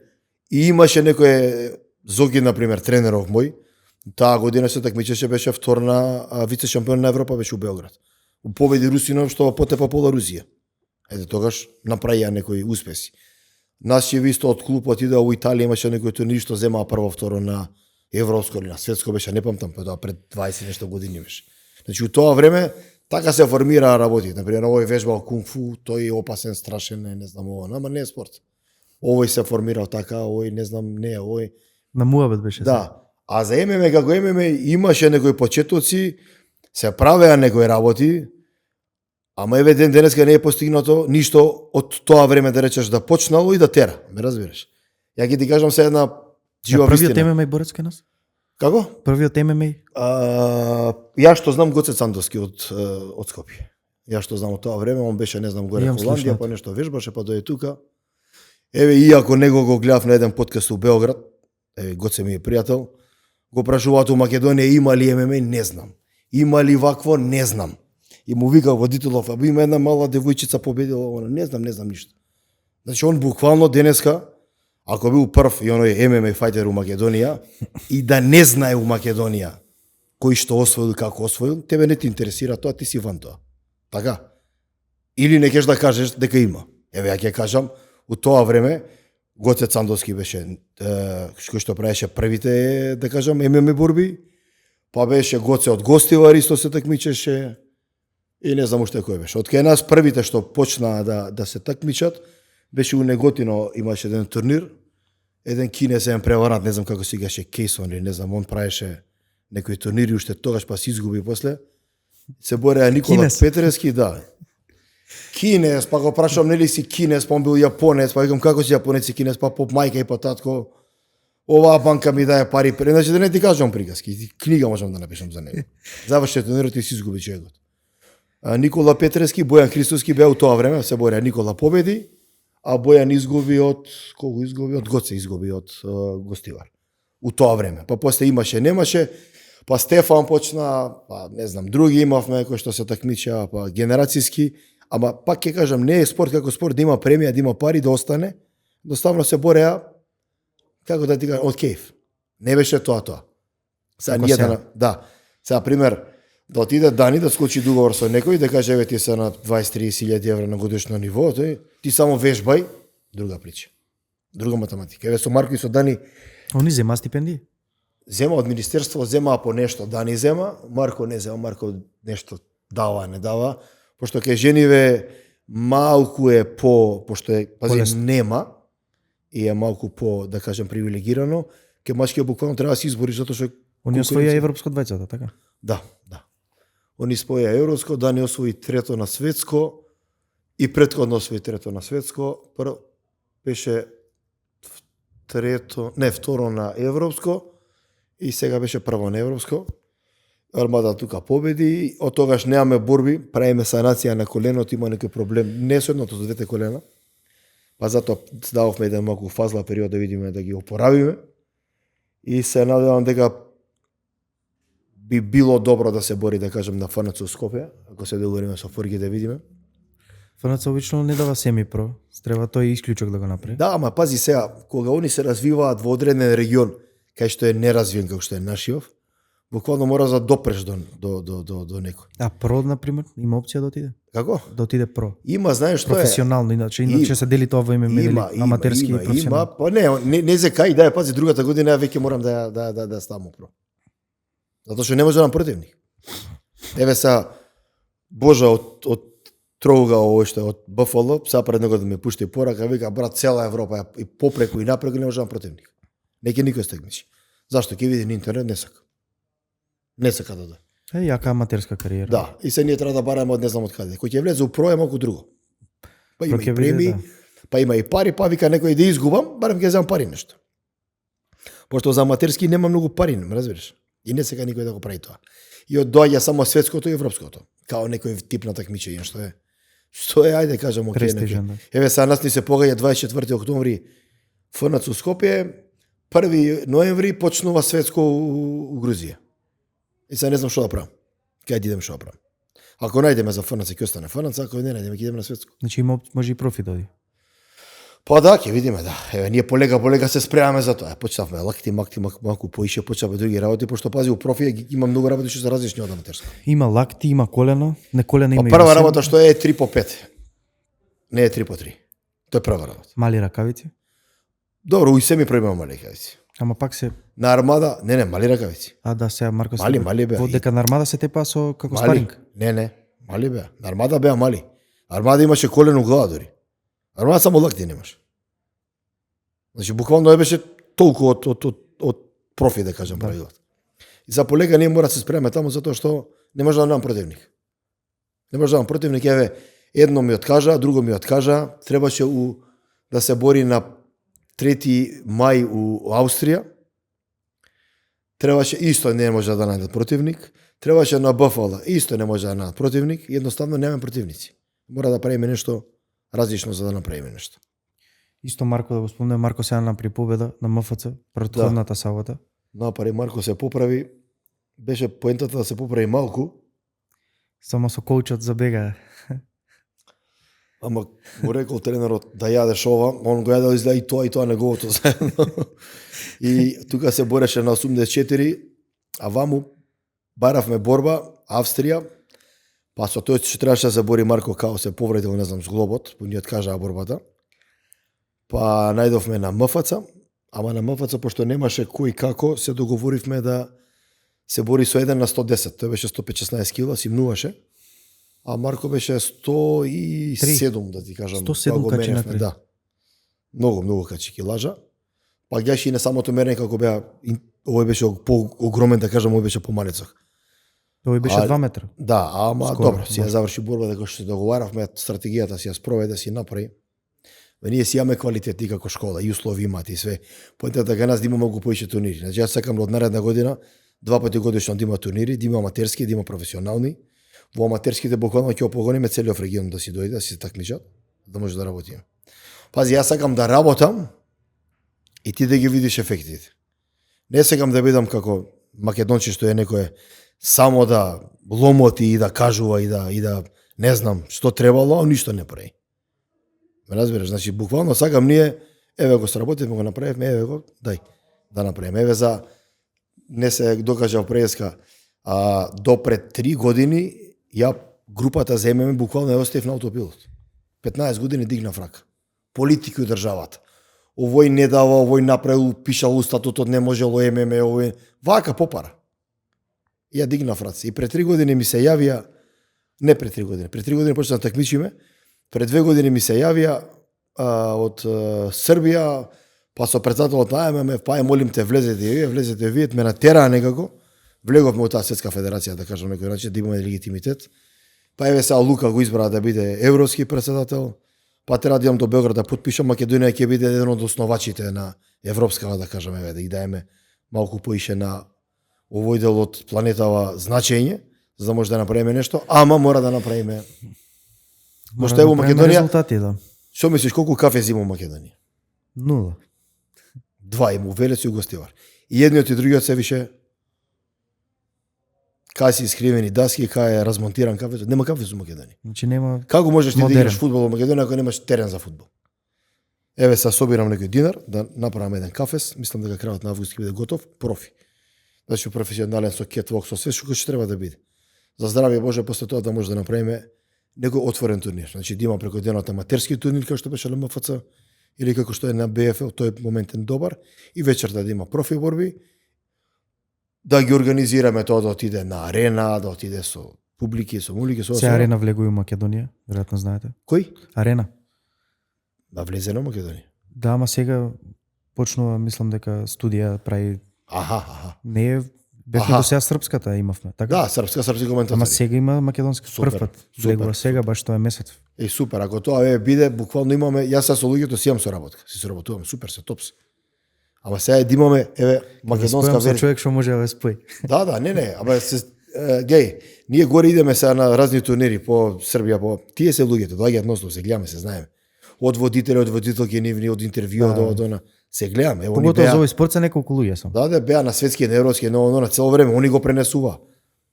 И имаше некој Зоги, на пример, тренеров мој. Таа година се такмичеше, беше втор на вице шампион на Европа, беше у Белград. У победи Русинов што потепа пола Русија. Ете тогаш направија некои успеси. Нашиот исто од клуб отидоа у Италија, имаше некој турнир што земаа прво второ на европско или на светско беше, не памтам, тоа пред 20 нешто години беше. Значи у тоа време така се формира работи. Например, овој вежбал кунг-фу, тој е опасен, страшен, не знам ова, ама не е спорт. Овој се формирал така, овој не знам, не овој. На муабет беше. Да. А за ММА, како ММА, имаше некои почетоци, се правеа некои работи, ама еве денеска не е постигнато ништо од тоа време да речеш да почнало и да тера, ме разбираш. Ја ќе ти кажам се една жива вистина. Првиот ММА борец кај нас? Како? Првиот ММА? Ја што знам Гоце Сандовски од Скопје. Ја што знам од тоа време, он беше не знам горе во Холандија, па нешто вежбаше, па дојде тука. Еве иако него го гледав на еден подкаст у Белград, еве Гоце ми е пријател, го прашуваат у Македонија има ли ММА, не знам. Има ли вакво, не знам. И му вика водителов, аби има една мала девојчица победила, не знам ништо. Значи он буквално денеска, ако бил прв и оној ММА фајтер у Македонија и да не знае у Македонија кој што освоил, како освоил, тебе не ти интересира тоа, ти си ван тоа. Така? Или не кеш да кажеш дека има. Еве ја ќе кажам, у тоа време Гоце Сандовски беше кој што правеше првите, да кажам, ММА борби, па беше Гоце од Гостивар исто се такмичеше и не знам уште кој беше. Од кај нас првите што почнаа да се такмичат беше у Неготино, имаше еден турнир, еден кинес, еден преварант, не знам како си гаше Кейсон или не знам, он правеше некои турнири уште тогаш, па се изгуби после. Се бореа Никола Кинес. Петрески, да. Кинес, па го прашам нели си кинес, па он бил јапонец, па викам како си јапонец и кинес, па поп мајка и па татко. оваа банка ми дае пари, значи да не ти кажам приказки, книга можам да напишам за него. Заврши турнирот и си изгуби човекот. Никола Петрески, Бојан Христоски беа у тоа време, се борија. Никола победи, а Бојан изгуби од кого изгуби? Од Гоце изгуби од Гостивар. У тоа време. Па после имаше, немаше, па Стефан почна, па не знам, други имавме кои што се такмичеа, па генерацијски, ама пак ќе кажам, не е спорт како спорт да има премија, да има пари, да остане. Доставно се бореа, како да ти кажам, од кејф. Не беше тоа. Сега ние да. Сега пример, да отиде Дани да скочи договор со некој да каже еве ти се на 20-30 евра на годишно ниво, ти само вежбај, друга прича. Друга математика. Еве со Марко и со Дани Они зема стипендии? Зема од министерство, зема по нешто, Дани зема, Марко не зема, Марко нешто дава, не дава, пошто ке жениве малку е пошто е, пази, нема, и е малку по, да кажем, привилегирано, ке мачки буквално треба да се избори, затоа што... Они освоија европско двајцата, така? Да. Они освоија европско, Дани освои трето на светско, и претходно освои трето на светско, прво беше второ на европско, и сега беше прво на европско. Армада тука победи, од тогаш немаме борби, правиме санација на коленото, има некој проблем, не со едното, со двете колена. Па затоа дававме еден малку фазла период да видиме да ги опоравиме. И се надевам дека би било добро да се бори, да кажем, на ФНЦ Скопје, ако се договориме со Форги да видиме. ФНЦ обично не дава семипро, треба тој исклучок да го направи. Да, ама пази сега, кога они се развиваат во одреден регион, кај што е неразвиен како што е нашиот, буквално мора да допреш до некој. А про, например, има опција да отиде? Како? Да отиде про. Има, знаеш што е? Професионално, иначе се дели тоа во име аматерски и професионално. Па не за кај, да, пази, другата година веќе морам да ставам про. Затоа што не може да нам противник. Еве са Божа од Троуга овој што од БФЛ, са пред него да ме пушти порака, вика брат, цела Европа и попреку и напреку не може да нам противник. Неќе никој стегничи. Зашто ќе види на интернет не сака. Не сака да да. Е, јака аматерска кариера. Да, и се ние треба да бараме од не знам од каде. Кој ќе влезе у про е малку друго. Па има и премии, па има и пари, па вика некој да изгубам, барем ќе земам пари нешто. Пошто за аматерски нема многу пари, ме разбираш? И не сека никој да го прави тоа. И од доаѓа само светското и европското. Као некој тип на такмичење што е. Што е, ајде кажам, окей. Еве сега нас ни се погаѓа 24 октомври ФНЦ Скопје, 1 ноември почнува светско у Грузија. И сега не знам што да правам. Кај да идем што да правам. Ако најдеме за ФНЦ, ќе остане ФНЦ, ако не најдеме, ќе идеме на светско. Значи може и профи да оди. Па да, ќе видиме, да. Еве ние полека се спремаме за тоа. Почнавме лакти, малку поише, почнавме други работи, пошто пази у профи има многу работи што се различни од аматерско. Има лакти, има колено, не колена има. Па прва работа што е 3 по 5. Не е 3 по 3. Тоа е прва работа. Мали ракавици? Добро, уи семи пројма мали ракавици. Ама пак се на армада, не, мали ракавици. А да, сега Марко мали беа. Во дека на армада се тепа со како спаринг. Не, мали беа. На армада беа мали. Армада имаше колено глава дури. Армада само лакти немаше. Значи буквално не беше толку од профи да кажам правилот. И за полека ние мора да се спремаме таму затоа што не може да немам противник. Не може да немам противник, еве едно ми откажа, друго ми откажа, требаше да се бори на 3 мај у Австрија. Требаше исто не може да најдат противник. Требаше на БФЛ, исто не може да најдат противник, едноставно немаме противници. Мора да правиме нешто различно за да направиме нешто. Исто Марко да го спомнем, Марко сега направи победа на МФЦ претходната сабота. Напари Марко се поправи. Беше поентата да се поправи малку. Само со коучот забега. Ама му рекол тренерот да јадеш ова, он го јадел изгледа и тоа неговото заедно. И тука се бореше на 84, а ваму баравме борба, Австрија, па со тој што требаше да се бори Марко као се повредил, не знам, зглобот, ни откажаа борбата. Па најдовме на МФЦ, ама на МФЦ, пошто немаше кој како, се договоривме да се бори со 1 на 110. Тој беше 116 кила, симнуваше. А Марко беше 107, да ти кажам. 107 качи напред. Да. Многу качи килажа. Па гјаше и на самото мерење како беа, овој беше по-огромен, да кажам, овој беше помалецак. Овој беше 2 метра. Да, ама скоро, добро, си ја заврши борба, дека што се договаравме, стратегијата си ја спроведе, си направи. Ние си имаме квалитети како школа и услови имате и све. Поентата дека нас да има многу поише турнири. Значи јас сакам од наредна година 2 пати годишно да има турнири, да има аматерски, да има професионални. Во аматерските буквално ќе опогониме целиот регион да си дојде, да си се такмичат, да може да работиме. Пази, јас сакам да работам и ти да ги видиш ефектите. Не сакам да бидам како македонче што е некој само да ломоти и да кажува и да не знам што требало, а ништо не прави. Ме разбираш, значи буквално сакам ние, еве го сработивме, го направивме, еве го, дај да направиме. Еве за не се докажав преска, до пред 3 години ја групата за ММ буквално ја оставив на автопилот. 15 години дигнав рака. Политики у државата. Овој не дава, овој направил, пишал статутот, не можело ММ, овој вака попара. Ја дигнав раце. И пред 3 години ми се јавија, не пред 3 години, пред 3 години почнав да такмичиме, пред 2 години ми се јавија од Србија, па со председателот на ММФ, па молим те влезете вие, ме натераа некако, влеговме во таа светска федерација, да кажам некој начин, да имаме легитимитет. Па еве сега Лука го избра да биде европски председател, па треба да идам до Белград да потпишам, Македонија ќе биде еден од основачите на европскава, да кажам, еве да ги даеме малку поише на овој дел од планетава значење, за да може да направиме нешто, ама мора да направиме. Пошто во Македонија резултати, да. Што мислиш колку кафе има во Македонија? 0. 2 има Велес и Гостивар. И едниот и другиот се више кај си искривени даски, кај е размонтиран кафе, нема кафе во Македонија. Значи нема. Како можеш ти да модерен. играш фудбал во Македонија ако немаш терен за фудбал? Еве се собирам некој динар да направам еден кафес, мислам дека крајот на август ќе биде готов, профи. Значи професионален со кетвок, со све што треба да биде. За здравје Боже, после тоа да може да направиме некој отворен турнир. Значи да има преку денот аматерски турнир како што беше ЛМФЦ или како што е на БФЛ, тој моментен добар и вечерта да има профи борби, да ги организираме тоа да отиде на арена, да отиде со публики, со мулики, со Се арена влегува во Македонија, веројатно знаете. Кој? Арена. Да влезе на Македонија. Да, ама сега почнува, мислам дека студија прави. Аха. Не е бевме до сега српската имавме, така? Да, српски коментатори. Ама сега има македонски Супер, прв пат. супер, Влегува сега баш тоа е месец. Супер, ако тоа биде, буквално имаме, јас со луѓето си имам соработка, си соработувам, супер се, топс. Ама сега да имаме, македонска верзија. верзија. Човек што може да ве спои. Да, не, ама геј, ние горе идеме сега на разни турнири по Србија, по тие се луѓето, доаѓаат носно, се гледаме, се знаеме. Од водители, од водителки нивни, од интервју, од она, се гледаме. Ево Поготово за овој спорт се неколку луѓе сам. Да, беа на светски, на европски, на цело време, они го пренесува.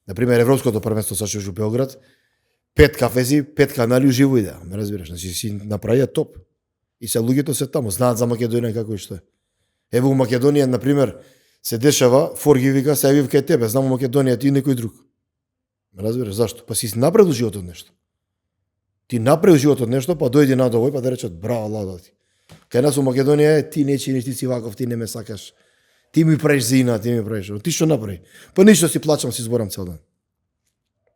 Например, европското првенство сачуваш во Белград, 5 кафези, 5 канали уживо иде, ме разбираш, значи си направија топ. И се луѓето се таму, знаат за Македонија како и што е. Еве во Македонија, например, се дешава, Форги вика, се јавив кај тебе, знам во Македонија ти и некој друг. Ме разбираш зашто? Па си направил животот нешто. Ти направил животот нешто, па дојди на овој, па да речат браво Ладо ти. Кај нас во Македонија е ти не чиниш, ти си ваков, ти не ме сакаш. Ти ми правиш зина, ти ми правиш. Ти што направи? Па ништо си плачам, си зборам цел ден.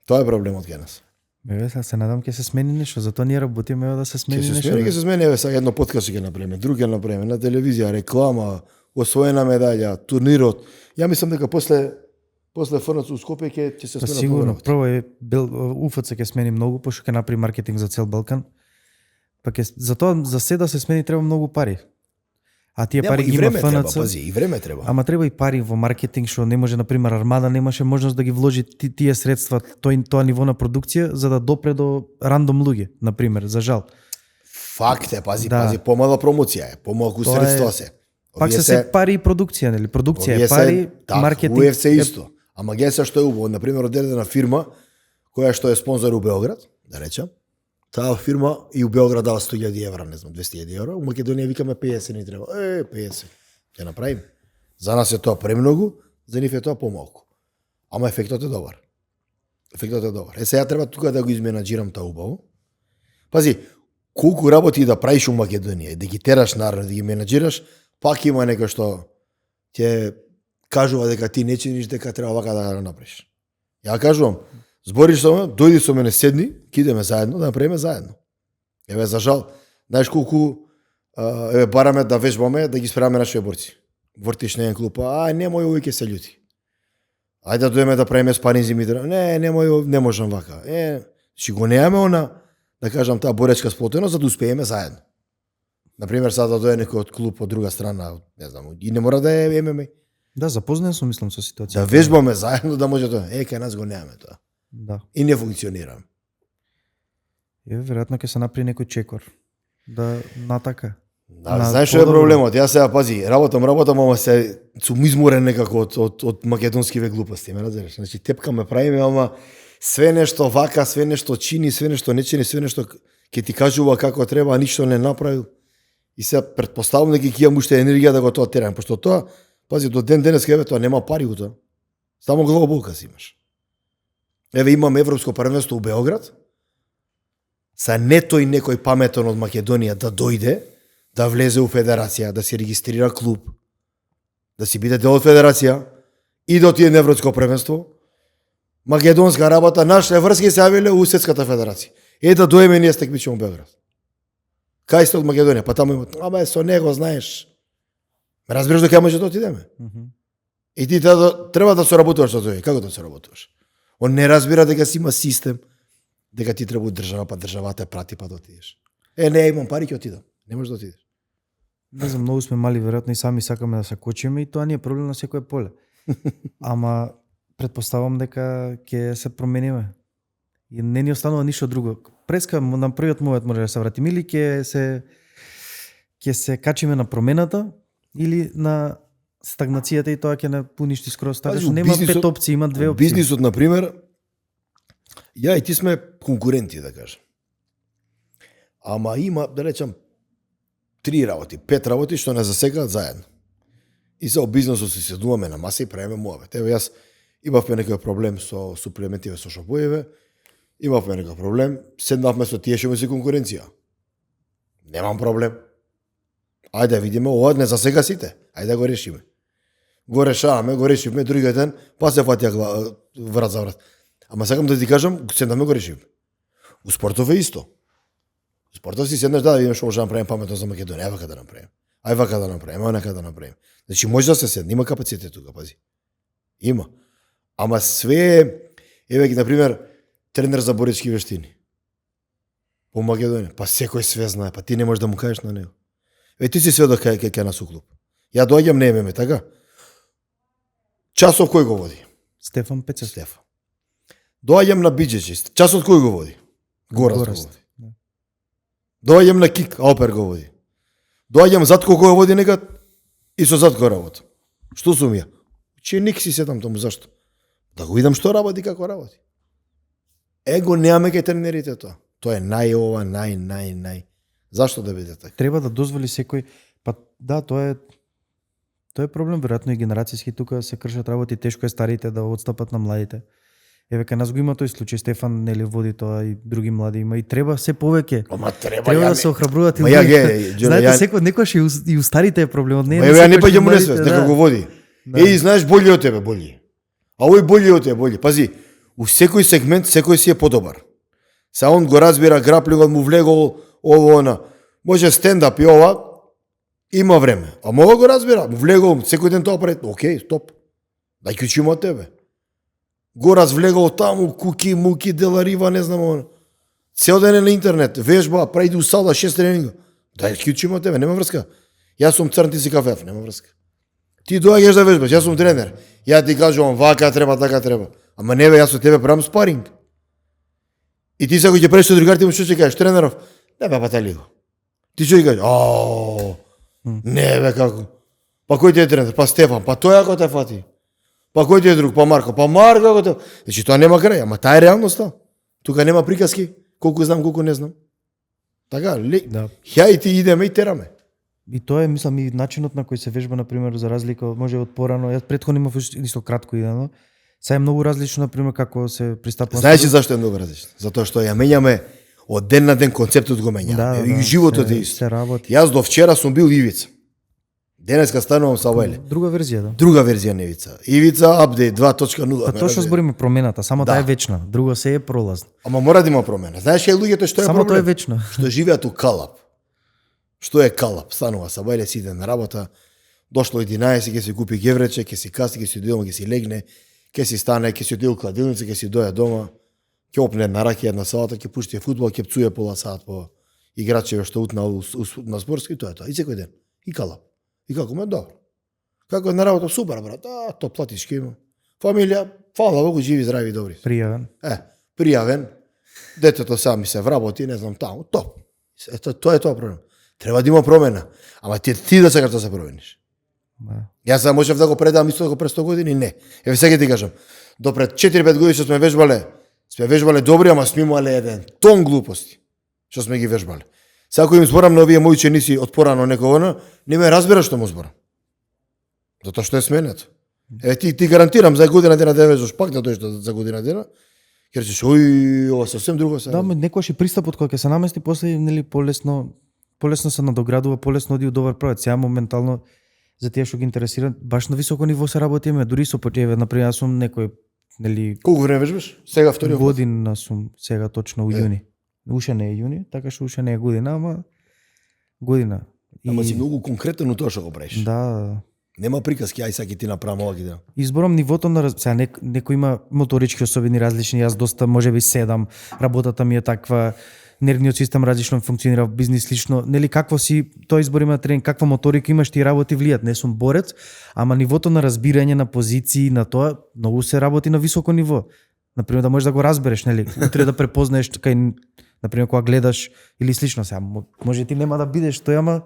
Тоа е проблемот кај нас. Еве се надам ќе се смени нешто, затоа ние работиме да се смени нешто. Ќе се смени, еве сега едно подкаст ќе направиме, друг ќе направиме, на телевизија, реклама, освоена медаља, турнирот. Ја мислам дека после ФНЦ Скопје ќе се смени. Сигурно, прво е УФЦ ќе смени многу, пошто ќе направи маркетинг за цел Балкан. Па за тоа за се да се смени треба многу пари. А тие пари ги има ФНЦ. Пази, и време треба. Ама треба и пари во маркетинг, што не може, например, Армада немаше можност да ги вложи тие средства, тоа ниво на продукција за да допре до рандом луѓе, например, за жал. Факт е, пази, помала промоција е, помалку средства се. Пак се пари и продукција, нели? Продукција е пари, маркетинг. УФЦ исто. Ама гледа се што е убаво, например, од една фирма која што е спонзор у Белград, да речам, таа фирма и у Белград дава 100.000 евра, не знам, 200.000 евра, у Македонија викаме 50 ни треба. 50. Ќе направиме. За нас е тоа премногу, за нив е тоа помалку. Ама ефектот е добар. Сега треба тука да го изменаџирам тоа убаво. Пази, колку работи да правиш у Македонија, да ги тераш народ, да ги менаџираш, пак има некој што ќе кажува дека ти не чиниш, дека треба вака да го направиш. Ја кажувам, збориш со мене, дојди со мене, седни, ќе идеме заедно, да направиме заедно. Еве за жал, знаеш колку бараме да вежбаме, да ги спремаме нашите борци. Вртиш на еден клуб, немој овој ќе се љути. Ајде да дојдеме да правиме спаринзи митра. Немој, не можам вака. Си го неаме она, да кажам, таа боречка сплотеност за да успееме заедно. Например, сега да дојде некој од клуб од друга страна, не знам, и не мора да е ММА. Да, запознаен сум, мислам, со ситуацијата. Да вежбаме заедно да може тоа. Кај нас го немаме тоа. Да. И не функционира. Веројатно ќе се направи некој чекор. Да натака. Да, знаеш што е проблемот? Јас сега пази, работам, ама се сум изморен некако од македонскиве глупости, ме разбираш? Значи тепкаме, правиме, ама све нешто вака, све нешто чини, све нешто не чини, све нешто ќе ти кажува како треба, а ништо не направил. И се претпоставувам дека ќе имам уште енергија да го тоа терам, пошто тоа, пази, до ден денес еве тоа нема пари у тоа. Само глава си имаш. Еве имам европско првенство у Београд. Са не тој некој паметен од Македонија да дојде, да влезе у федерација, да си регистрира клуб, да си биде дел од федерација и да отиде на европско првенство. Македонска работа, нашите врски се јавиле у светската федерација. Да доеме ние стекмичимо у Београд. Кај сте од Македонија? Па таму имат, со него знаеш. Ме разбираш дека може да отидеме. И ти треба да соработуваш со тој. Како да соработуваш? Он не разбира дека си има систем, дека ти треба држава, па државата прати па да отидеш. Не имам пари, ќе отидам. Не можеш да отидеш. Не знам, многу сме мали, веројатно и сами сакаме да се кочиме и тоа не е проблем на секое поле. Ама претпоставам дека ќе се промениме. И не ни останува ништо друго. Преска на првиот момент може да се вратиме или ќе се качиме на промената или на стагнацијата и тоа ќе не поништи скроз. Така што нема пет опции, има две опции. Бизнисот, например, ја и ти сме конкуренти, да кажем. Ама има, да речам, 3 работи, 5 работи што не засекаат заедно. И за бизнисот се седуваме на маса и правиме муабет. Еве јас имавме некој проблем со суплементиве со шопоеве, имавме некој проблем, седнавме со тие што си конкуренција. Немам проблем. Ајде да видиме, ова не засега сите. Ајде да го решиме. Го решаваме, го решивме, другиот ден, па се фатија врат за врат. Ама сакам да ти кажам, седнавме го решивме. У спортов е исто. У спортов си седнеш да видиме што може да направим паметно за Македонија. Ај вака да направим. Ај вака да направим, ај онака да направим. Значи може да се седне, има капацитет тука, пази. Има. Ама све, еве на пример, тренер за боречки вештини. По Македонија, па секој све знае, па ти не можеш да му кажеш на него. Ти си сведок кај нас у клуб. Ја доаѓам, не емеме, така? Часов кој го води? Стефан Пецев. Стефан. Доаѓам на биџеџи. Часот кој го води? Горас го води. Доаѓам на кик, Алпер го води. Доаѓам Затко кој го води некад и со Затко работа. Што сум ја? Ученик си седам таму, зашто? Да го видам што работи, како работи. Го немаме кај тренерите тоа. Тоа е нај. Зашто да биде така? Треба да дозволи секој, па да, тоа е проблем, веројатно и генерацијски тука се кршат работи, тешко е старите да отстапат на младите. Еве кај нас го има тој случај, Стефан нели води тоа и други млади има и треба се повеќе. Ама треба да се охрабруваат и знаете секој некојаш и у старите е проблемот, не е. Ја не паѓам у несвест, дека го води. Знаеш бољи од тебе, бољи. А овој бољи од тебе, бољи. Пази, у секој сегмент секој си е подобар. Са он го разбира, граплингот му влегол, ово она. Може стендап и ова, има време. А мога го разбира, му влегол, секој ден тоа прави. Океј, стоп. Дај ќучимо од тебе. Го развлегол таму, куки, муки, деларива, не знам она. Цел ден е на интернет, вежба, прави у сала 6 тренинга. Дај ќучимо од тебе, нема врска. Јас сум црн, ти си кафев, нема врска. Ти доаѓаш да вежбаш, јас сум тренер. Ја ти кажувам, вака треба, така треба. Ама не бе, јас со тебе правам спаринг. И ти сега ќе правиш со другарите му што ќе кажеш, тренеров? Не бе, патали го. Ти што ќе кажеш? Не бе, како? Па кој ти е тренер? Па Стефан, па тој ако те фати. Па кој ти е друг? Па Марко ако те... Значи тоа нема крај, ама таа е реалноста. Тука нема приказки, колку знам, колку не знам. Така, да. Ја и ти идеме и тераме. И тоа е, мислам, и начинот на кој се вежба, например, за разлика, може од порано, јас претходно имав исто кратко идено, сега е многу различно, например, како се пристапува. Знаеш зашто е многу различно? Затоа што ја менјаме од ден на ден концептот го менјаме. И животот е исто. Јас до вчера сум бил Ивица. Денеска станувам Савајле. Друга верзија, да. Друга верзија на Ивица. Ивица апдейт 2.0. Па тоа што збориме промената, само таа е вечна, друго се е пролазно. Ама мора да има промена. Знаеш кај луѓето што е само проблем? Само тоа е вечно. Што живеат у Калап. Што е Калап? Станува Савајле, си иде на работа, дошло 11, ќе си купи геврече, ќе си касти, ќе си дома, ќе си легне, ќе си стане, ќе си оди у кладилница, ќе си доја дома, ќе опне на раки една салата, ќе пушти фудбал, ќе пцуе пола сат по играчеве што утнал на спортски, тоа е тоа. И секој ден. И калап. И како ме добро. Како е на работа, супер, брат. То платиш ке има. Фамилија, фала Богу, живи, здрави и добри. Пријавен. Пријавен. Детето сами се вработи, не знам, таму, топ. Тоа е тоа проблем. Треба да има промена. Ама ти да сакаш да се промениш. Јас сега можев да го предам исто пред 100 години? Не. Еве сега ти кажам. До пред 4-5 години што сме вежбале добри, ама сме имале еден тон глупости. Што сме ги вежбале. Сега кој им зборам на овие мои ученици од порано некогона, не ме разбира што му зборам. Затоа што е сменето. Еве ти гарантирам за година дена да вежбаш пак да дојдеш за година дена. Ќе речеш ова сосем друго се. Да, некојаш и пристапот кој ќе се намести после нели полесно се надоградува, полесно оди у добар правец. Сега моментално за тие што ги интересира, баш на високо ниво се работиме, дури со потеве, например, јас сум некој нели колку време вежбаш? Сега вториот година сум сега точно у јуни. Уште не е јуни, така што уште не е година, ама година. Ама си многу конкретен у тоа што го правиш. Да. Нема приказки, ај саки ти направам ова ги да. Изборам нивото на сега некој има моторички особини различни, јас доста можеби седам, работата ми е таква, нервниот систем различно функционира, бизнис лично, нели какво си тој избор има тренинг, каква моторика имаш, ти работи влијат. Не сум борец, ама нивото на разбирање на позиции, на тоа многу се работи на високо ниво. Например, да можеш да го разбереш, нели, утре да препознаеш кај, например, кога гледаш или слично, сега може ти нема да бидеш тој, ама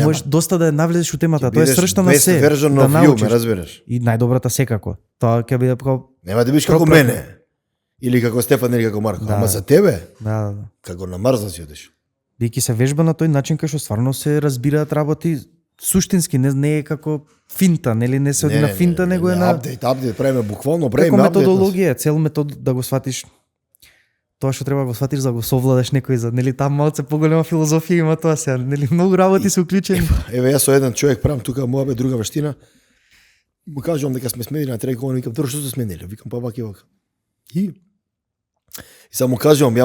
можеш доста да навлезеш у темата, тоа е сршта на се, да научиш. Разбереш. И најдобрата секако. Тоа ќе биде како нема да бидеш како мене. Или како Стефан или како Марко, ама за тебе. Да. Како на Марс да си одиш. Бидејќи се вежба на тој начин кај што стварно се разбираат работи суштински, не е како финта, нели не се оди на финта, него е на апдейт, правиме буквално, правиме апдейт. Методологија, цел метод да го сватиш. Тоа што треба да го сватиш за да го совладаш некој за, нели там малце поголема филозофија има тоа сега, нели многу работи се уклучени. Еве јас со еден човек правам тука моја друга вештина. Му кажувам дека сме сменили на тренинг, викам тоа што се сменили, викам па вака и вака. И само кажувам,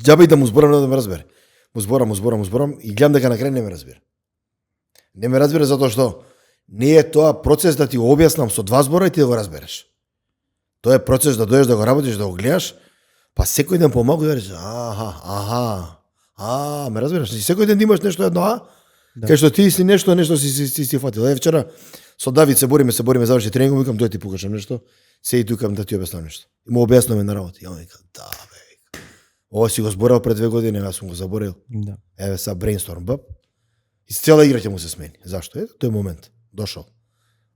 џабе да му зборам да ме разбере. Му зборам и гледам дека на крај не ме разбира. Не ме разбира затоа што не е тоа процес да ти го објаснам со два збора и ти да го разбереш. Тоа е процес да дојдеш да го работиш, да го гледаш, па секој ден помалку да речеш, ме разбираш? Секој ден да имаш нешто едно, кај што ти си нешто си фатил. Вчера со Давид се бориме, заврши тренинг, викам дој ти покажам нешто, се и тука да ти објаснам нешто. И му објаснуваме на работа. Ја викам, да бе. Ова си го зборал пред 2 години, јас сум го заборил. Да. Еве са брейнсторм, бап. И цела игра ќе му се смени. Зашто? Ето тој момент. Дошол.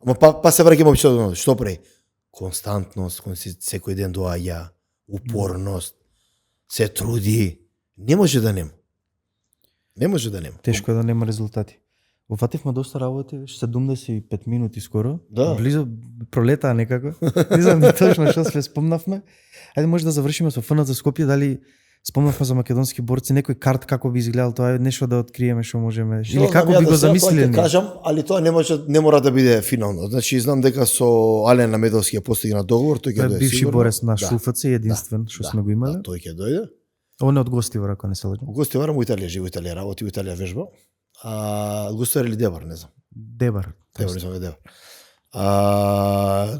Ама па се враќаме опишто, што прави? Константност, секој ден доаѓа, упорност, се труди. Не може да нема. Не може да нема. Тешко е да нема резултати. Офативме доста работи, 75 минути скоро. Да. Близо пролетаа некако. Не знам точно што се спомнавме. Ајде може да завршиме со ФН за Скопје, дали спомнавме за македонски борци, некој карт како би изгледал тоа, нешто да откриеме што можеме. Или како би го замислиле? Кажам, али тоа не мора да биде финално. Значи знам дека со Ален Намедовски е постигнат договор, тој ќе дојде. Бивши борец на ШУФЦ, единствен што сме го имале. Тој ќе дојде. Он е од Гостивар, ако не се лажам. Гостивар во Италија живее, Италија работи, Италија вежба. Гостивар или Дебар, не знам. Дебар. Дебар.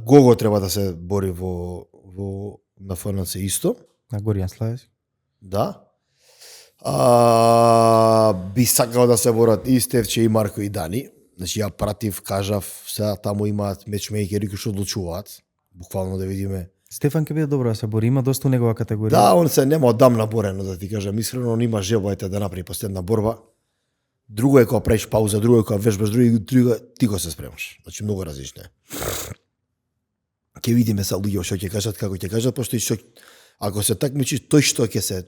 Гого треба да се бори во на ФНЦ исто. На Горијан Славец. Да. Би сакал да се борат и Стевче и Марко и Дани. Значи ја пратив, кажав, сега таму имаат мечмейкери кои што одлучуваат. Буквално да видиме. Стефан ќе биде добро да се бори, има доста у негова категорија. Да, он се нема одамна борено, да ти кажам искрено, он има желба да направи последна борба. Друго е кога правиш пауза, друго е кога вежбаш, друго ти го се спремаш. Значи многу различно е. Ќе видиме са луѓе што ќе кажат, како ќе кажат, пошто и што ако се такмичи тој што ќе се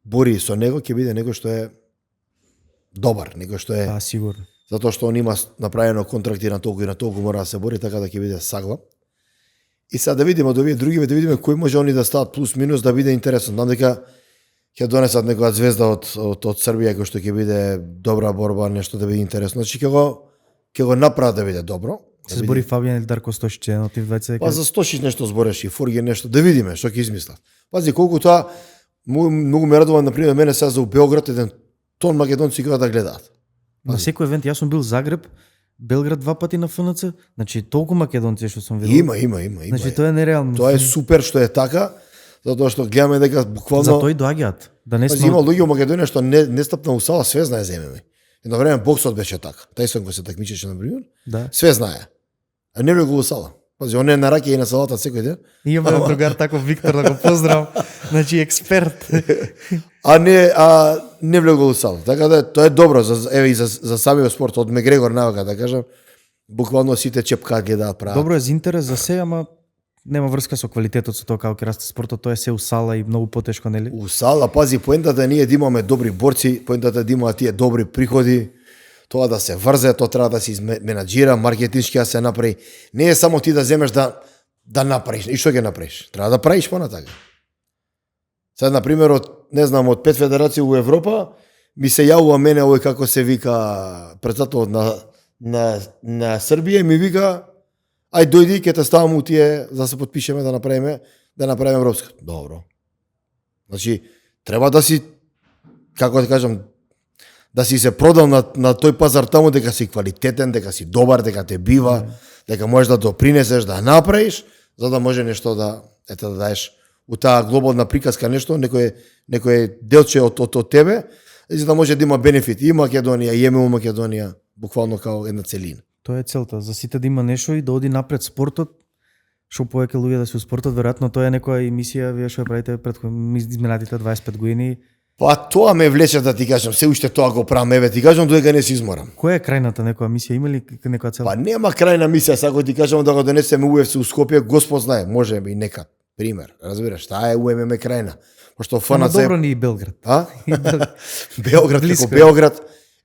бори со него, ќе биде некој што е добар, некој што е. Да, сигурно. Затоа што он има направено контракти на толку и на толку мора да се бори, така да ќе биде саглам. И сега да видиме од овие другиве, да видиме кој може они да стават плюс минус да биде интересно. Знам дека ќе донесат некоја звезда од Србија кој што ќе биде добра борба, нешто да биде интересно. Значи ќе го направат да биде добро. Се збори Фабијан или Дарко Стошич, едно од тие двајца. Па за Стошич нешто збореше и Форге нешто, да видиме што ќе измислат. Пази колку тоа многу ме радува, например, мене сега за Белград еден тон македонци кои да гледаат. На секој евент јас сум бил Загреб, Белград 2 пати на ФНЦ, значи толку македонци што сум видел. Има. Значи тоа е нереално. Тоа е супер што е така, затоа што гледаме дека буквално Затоа и доаѓаат. Да не Пази, има сме луѓе во Македонија што не стапна у сала, све знае за ММА. Едно време боксот беше така. Тајсон кој се такмичеше на пример, да. све знае. А не влегол у сала. Пази, он е на раке и на салата секој ден. И има еден другар таков Виктор, да го поздрав. Значи експерт. Не влегол у сала. Така да тоа е добро еве и за самиот спорт од Мегрегор навака да кажам. Буквално сите чепка гледаат прават. Добро е за интерес за се, ама нема врска со квалитетот со тоа како ќе расте спортот, тоа е се у сала и многу потешко, нели? У сала, пази, поентата ние да имаме добри борци, поентата да имаат тие добри приходи, тоа да се врзе, тоа треба да се менаџира, маркетиншки да се направи. Не е само ти да земеш да направиш. И што ќе направиш? Треба да правиш понатака. Сега, на пример, од 5 федерации у Европа, ми се јавува мене овој како се вика председателот на Србија и ми вика ај дојди ќе те ставам у тие за да се потпишеме да направиме европска. Добро. Значи треба да си како да кажам да си се продал на тој пазар таму дека си квалитетен, дека си добар, дека те бива, дека можеш да допринесеш, да направиш, за да може нешто да даеш у таа глобална приказка нешто, некој делче од тебе, за да може да има бенефит и Македонија, и ММА Македонија, буквално као една целина. Тоа е целта, за сите да има нешто и да оди напред спортот. Што повеќе луѓе да се спортот, веројатно тоа е некоја емисија, вие што ја правите пред изминатите 25 години. Па тоа ме влече да ти кажам, се уште тоа го правам, еве ти кажам додека не се изморам. Која е крајната некоја мисија, има ли некоја цел? Па нема крајна мисија, сако ти кажам да го донесеме UFC у Скопје, Господ знае, може и нека пример, разбираш, таа е УММ крајна. Пошто ФНЦ добро ни и Белград. Белград како Белград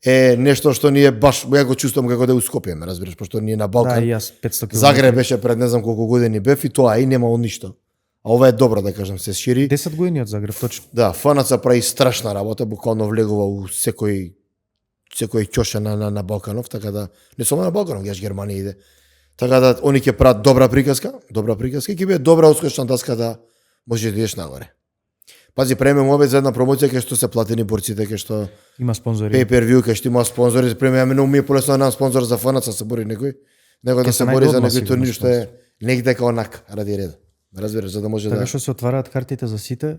е нешто што ние баш ја го чувствувам како да у Скопје, ме разбираш, пошто ние на Балкан. Да, и јас 500 км. Загреб беше пред не знам колку години бев и тоа и немало ништо. А ова е добро да кажам, се шири. 10 години од Загреб, точно. Да, ФНЦ прави страшна работа, буквално влегува у секој ќоша на Балканов, така да не само на Балканов, геш Германија иде. Така да они ќе прават добра приказка, ќе биде добра успешна таска да може да идеш нагоре. Пази, премем обед за една промоција кај што се платени борците, кај што има спонзори. Pay-per-view, кај што има спонзори, премем не умие полесно на спонзор за ФНЦ се бори некој, него да се бори за некој турнир што е негде како онак, ради ред. Разбираш, за да може така да. Така што се отвараат картите за сите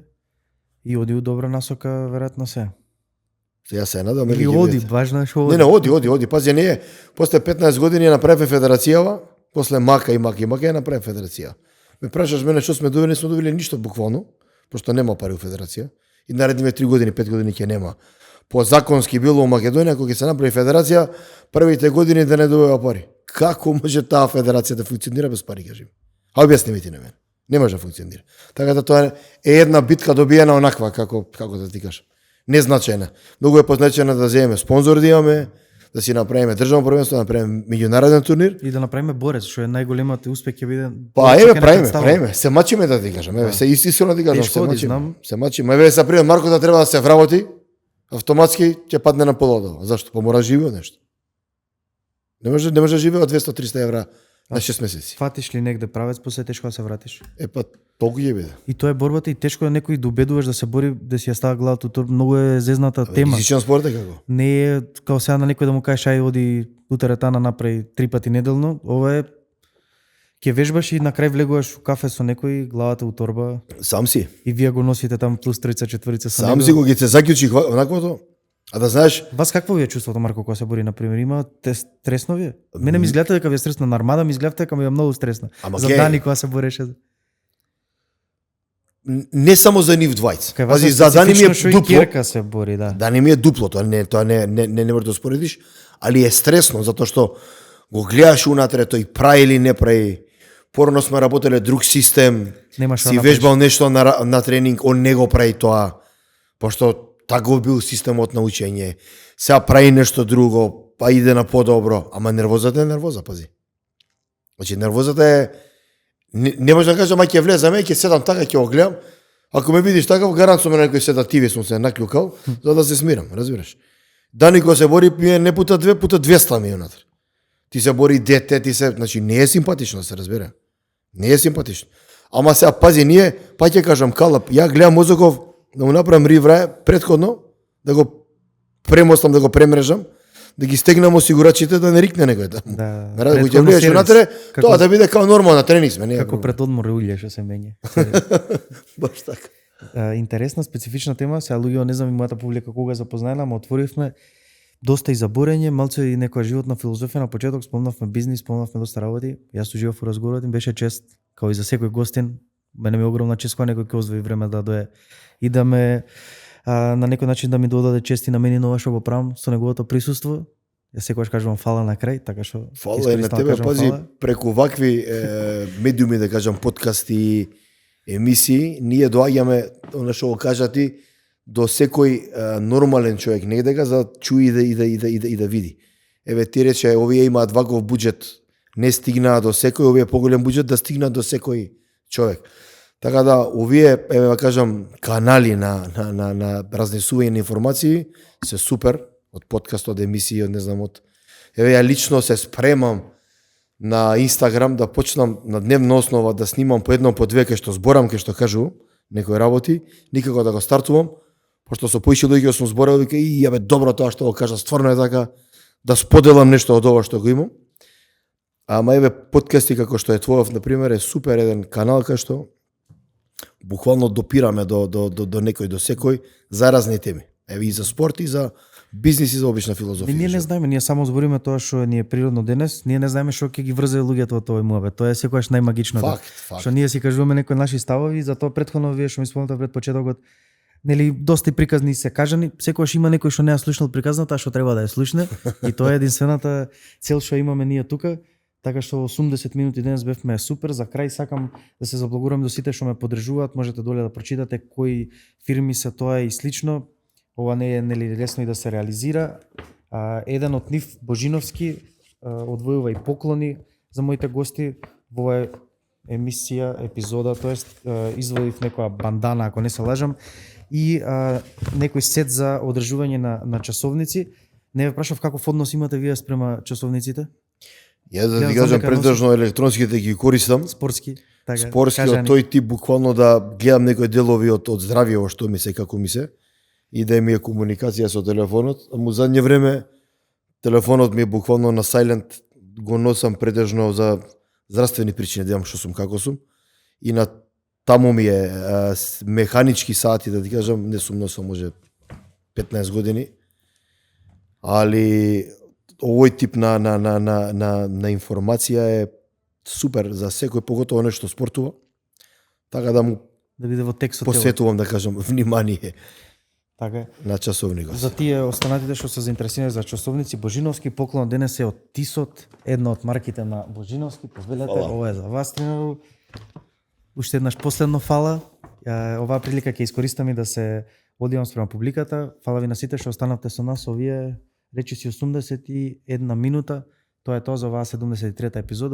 и оди у добра насока, веројатно се. Ја се надам или оди, важно е што оди. Не, оди. Пази, ние после 15 години ја направивме федерацијава, после мака ја направи федерација. Ме прашаш мене што сме добили ништо буквално, пошто нема пари у федерација. И наредниве 3 години, 5 години ќе нема. По законски било у Македонија кога ќе се направи федерација, првите години да не добива пари. Како може таа федерација да функционира без пари, кажи? А објасни ми ти на мене. Не може да функционира. Така да тоа е една битка добиена онаква како да ти кажам. Незначајна. Многу е позначајна да земеме спонзор да имаме, да си направиме државно првенство, да направиме меѓународен турнир и да направиме борец, што е најголемиот успех ќе биде. Па еве правиме, се мачиме да ти кажам, еве се искрено да ти кажам, се мачиме. Еве за пример Марко да треба да се вработи, автоматски ќе падне на полодово. Зашто? Па мора живее нешто. Не може да живее од 200-300 евра на 6 месеци. Фатиш ли негде правец, после тешко да се вратиш. Па толку ќе биде. И тоа е борбата и тешко е некој да убедуваш да се бори, да си ја става главата, тоа многу е зезната тема. Ризичен спорт е како? Не е као сега на некој да му кажеш ај оди у теретана направи 3 пати неделно, ова е ќе вежбаш и на крај влегуваш у кафе со некој, главата у торба. Сам си. И вие го носите там плюс 3-4 со сам си го ги се заклучи онаквото. А да знаеш, вас какво ви е чувството, Марко, кога се бори на пример? Има стресно ви? Мене ми изгледа дека ви е стресно, на армада ми изгледа дека ми е многу стресно. За Дани кога се бореше. Не само за нив двајца. Пази, за Дани ми е дупло. Кирка се бори, да. Дани ми е дупло, тоа не може да споредиш, али е стресно затоа што го гледаш унатре тој прави или не прави. Порано сме работеле друг систем. Си вежбал нешто на тренинг, он не го прави тоа. Пошто тако бил системот на учење. Сега прави нешто друго, па иде на подобро, ама нервозата е нервоза, пази. Значи нервозата е не може да кажам, ќе влезаме, ќе седам така, ќе го гледам. Ако ме видиш така, гарант со мене некој седативи сум се наклюкал, за да се смирам, разбираш. Дани кога се бори, не пута 2, пута 200 ми унатре. Ти се бори дете, значи не е симпатично, се разбира. Не е симпатично. Ама сега пази, ние, па ќе кажам Калап, ја гледам Мозоков да му направам риврај предходно, да го премостам, да го премрежам, да ги стегнам осигурачите да не рикне некој таму. Да. Ради го ќе Претходно влезеш сервис. внатре, Како- тоа да биде као нормална тренинг сме, не е Како проблем. пред одмор улје што се менја. Баш така. Интересна специфична тема, сега луѓето не знам и мојата публика кога запознаена, ама отворивме доста и за борење, малце и некоја животна филозофија на почеток, спомнавме бизнис, спомнавме доста работи. Јас уживав во разговорот, им беше чест, као и за секој гостин, мене ми е огромна чест кога некој ќе оздвои време да дое и да ме на некој начин да ми додаде чест и на мене нова што го правам со неговото присуство. Јас секогаш кажувам фала на крај, така што Фала и на тебе, пази, преку вакви медиуми, да кажам, подкасти, емисии, ние доаѓаме, она што го кажа ти, до секој нормален човек негдека за да чуи и да види. Еве ти рече, овие имаат ваков буџет, не стигнаа до секој, овие поголем буџет да стигнат до секој човек. Така да, овие, еве да кажам, канали на разнесување на информации се супер, од подкаст, од емисии, од не знам, од... Еве ја лично се спремам на Инстаграм да почнам на дневна основа да снимам по едно, по две, кај што зборам, кај што кажувам, некои работи, никако да го стартувам, пошто со поише луѓе сум зборел, вика, и јабе, добро тоа што го кажа, стварно е така, да споделам нешто од ова што го имам. Ама еве, подкасти како што е твојов, например, е супер еден канал кај што буквално допираме до некој, до секој, за разни теми. Еве и за спорт, и за бизнис, и за обична филозофија. Ние не знаеме, ние само збориме тоа што ни е природно денес, ние не знаеме што ќе ги врзе луѓето од овој муабет. Тоа е секогаш најмагичното. Факт. Што ние си кажуваме некои наши ставови, затоа претходно вие што ми спомнате пред почетокот, нели доста и приказни се кажани, секогаш има некој што не ја слушнал приказната, а што треба да ја слушне, и тоа е единствената цел што имаме ние тука. Така што 80 минути денес бевме супер. За крај сакам да се заблагодарам до сите што ме поддржуваат, можете доле да прочитате кои фирми се тоа и слично. Ова не е нели лесно и да се реализира. Еден од нив, Божиновски, одвојува и поклони за моите гости во оваа емисија, епизода, тоест извадив некоја бандана, ако не се лажам, и некој сет за одржување на часовници. Не ве прашав каков однос имате вие спрема часовниците? Јас да ти кажам, предржно електронските ги користам. Спортски, така. Спортски од тој тип буквално да гледам некои делови од здравјево што ми се, како ми се, и да ми е комуникација со телефонот. Ама задње време телефонот ми е буквално на silent, го носам предржно за здравствени причини, да имам што сум, како сум. И на таму ми е механички сати, да ти кажам, не сум носил може 15 години. Али овој тип на информација е супер за секој, поготово нешто спортува. Така да му да биде во текстот посветувам, да кажам, внимание. Така. На часовникот. За тие останатите што се заинтересирани за часовници, Божиновски поклон денес е од Тисот, една од марките на Божиновски. Повелете, ова е за вас, тренеру. Уште еднаш последно фала. Оваа прилика ќе искористам и да се одивам спрема публиката. Фала ви на сите што останавте со нас овие речиси 81 минута. Тоа е тоа за оваа 73-та епизода.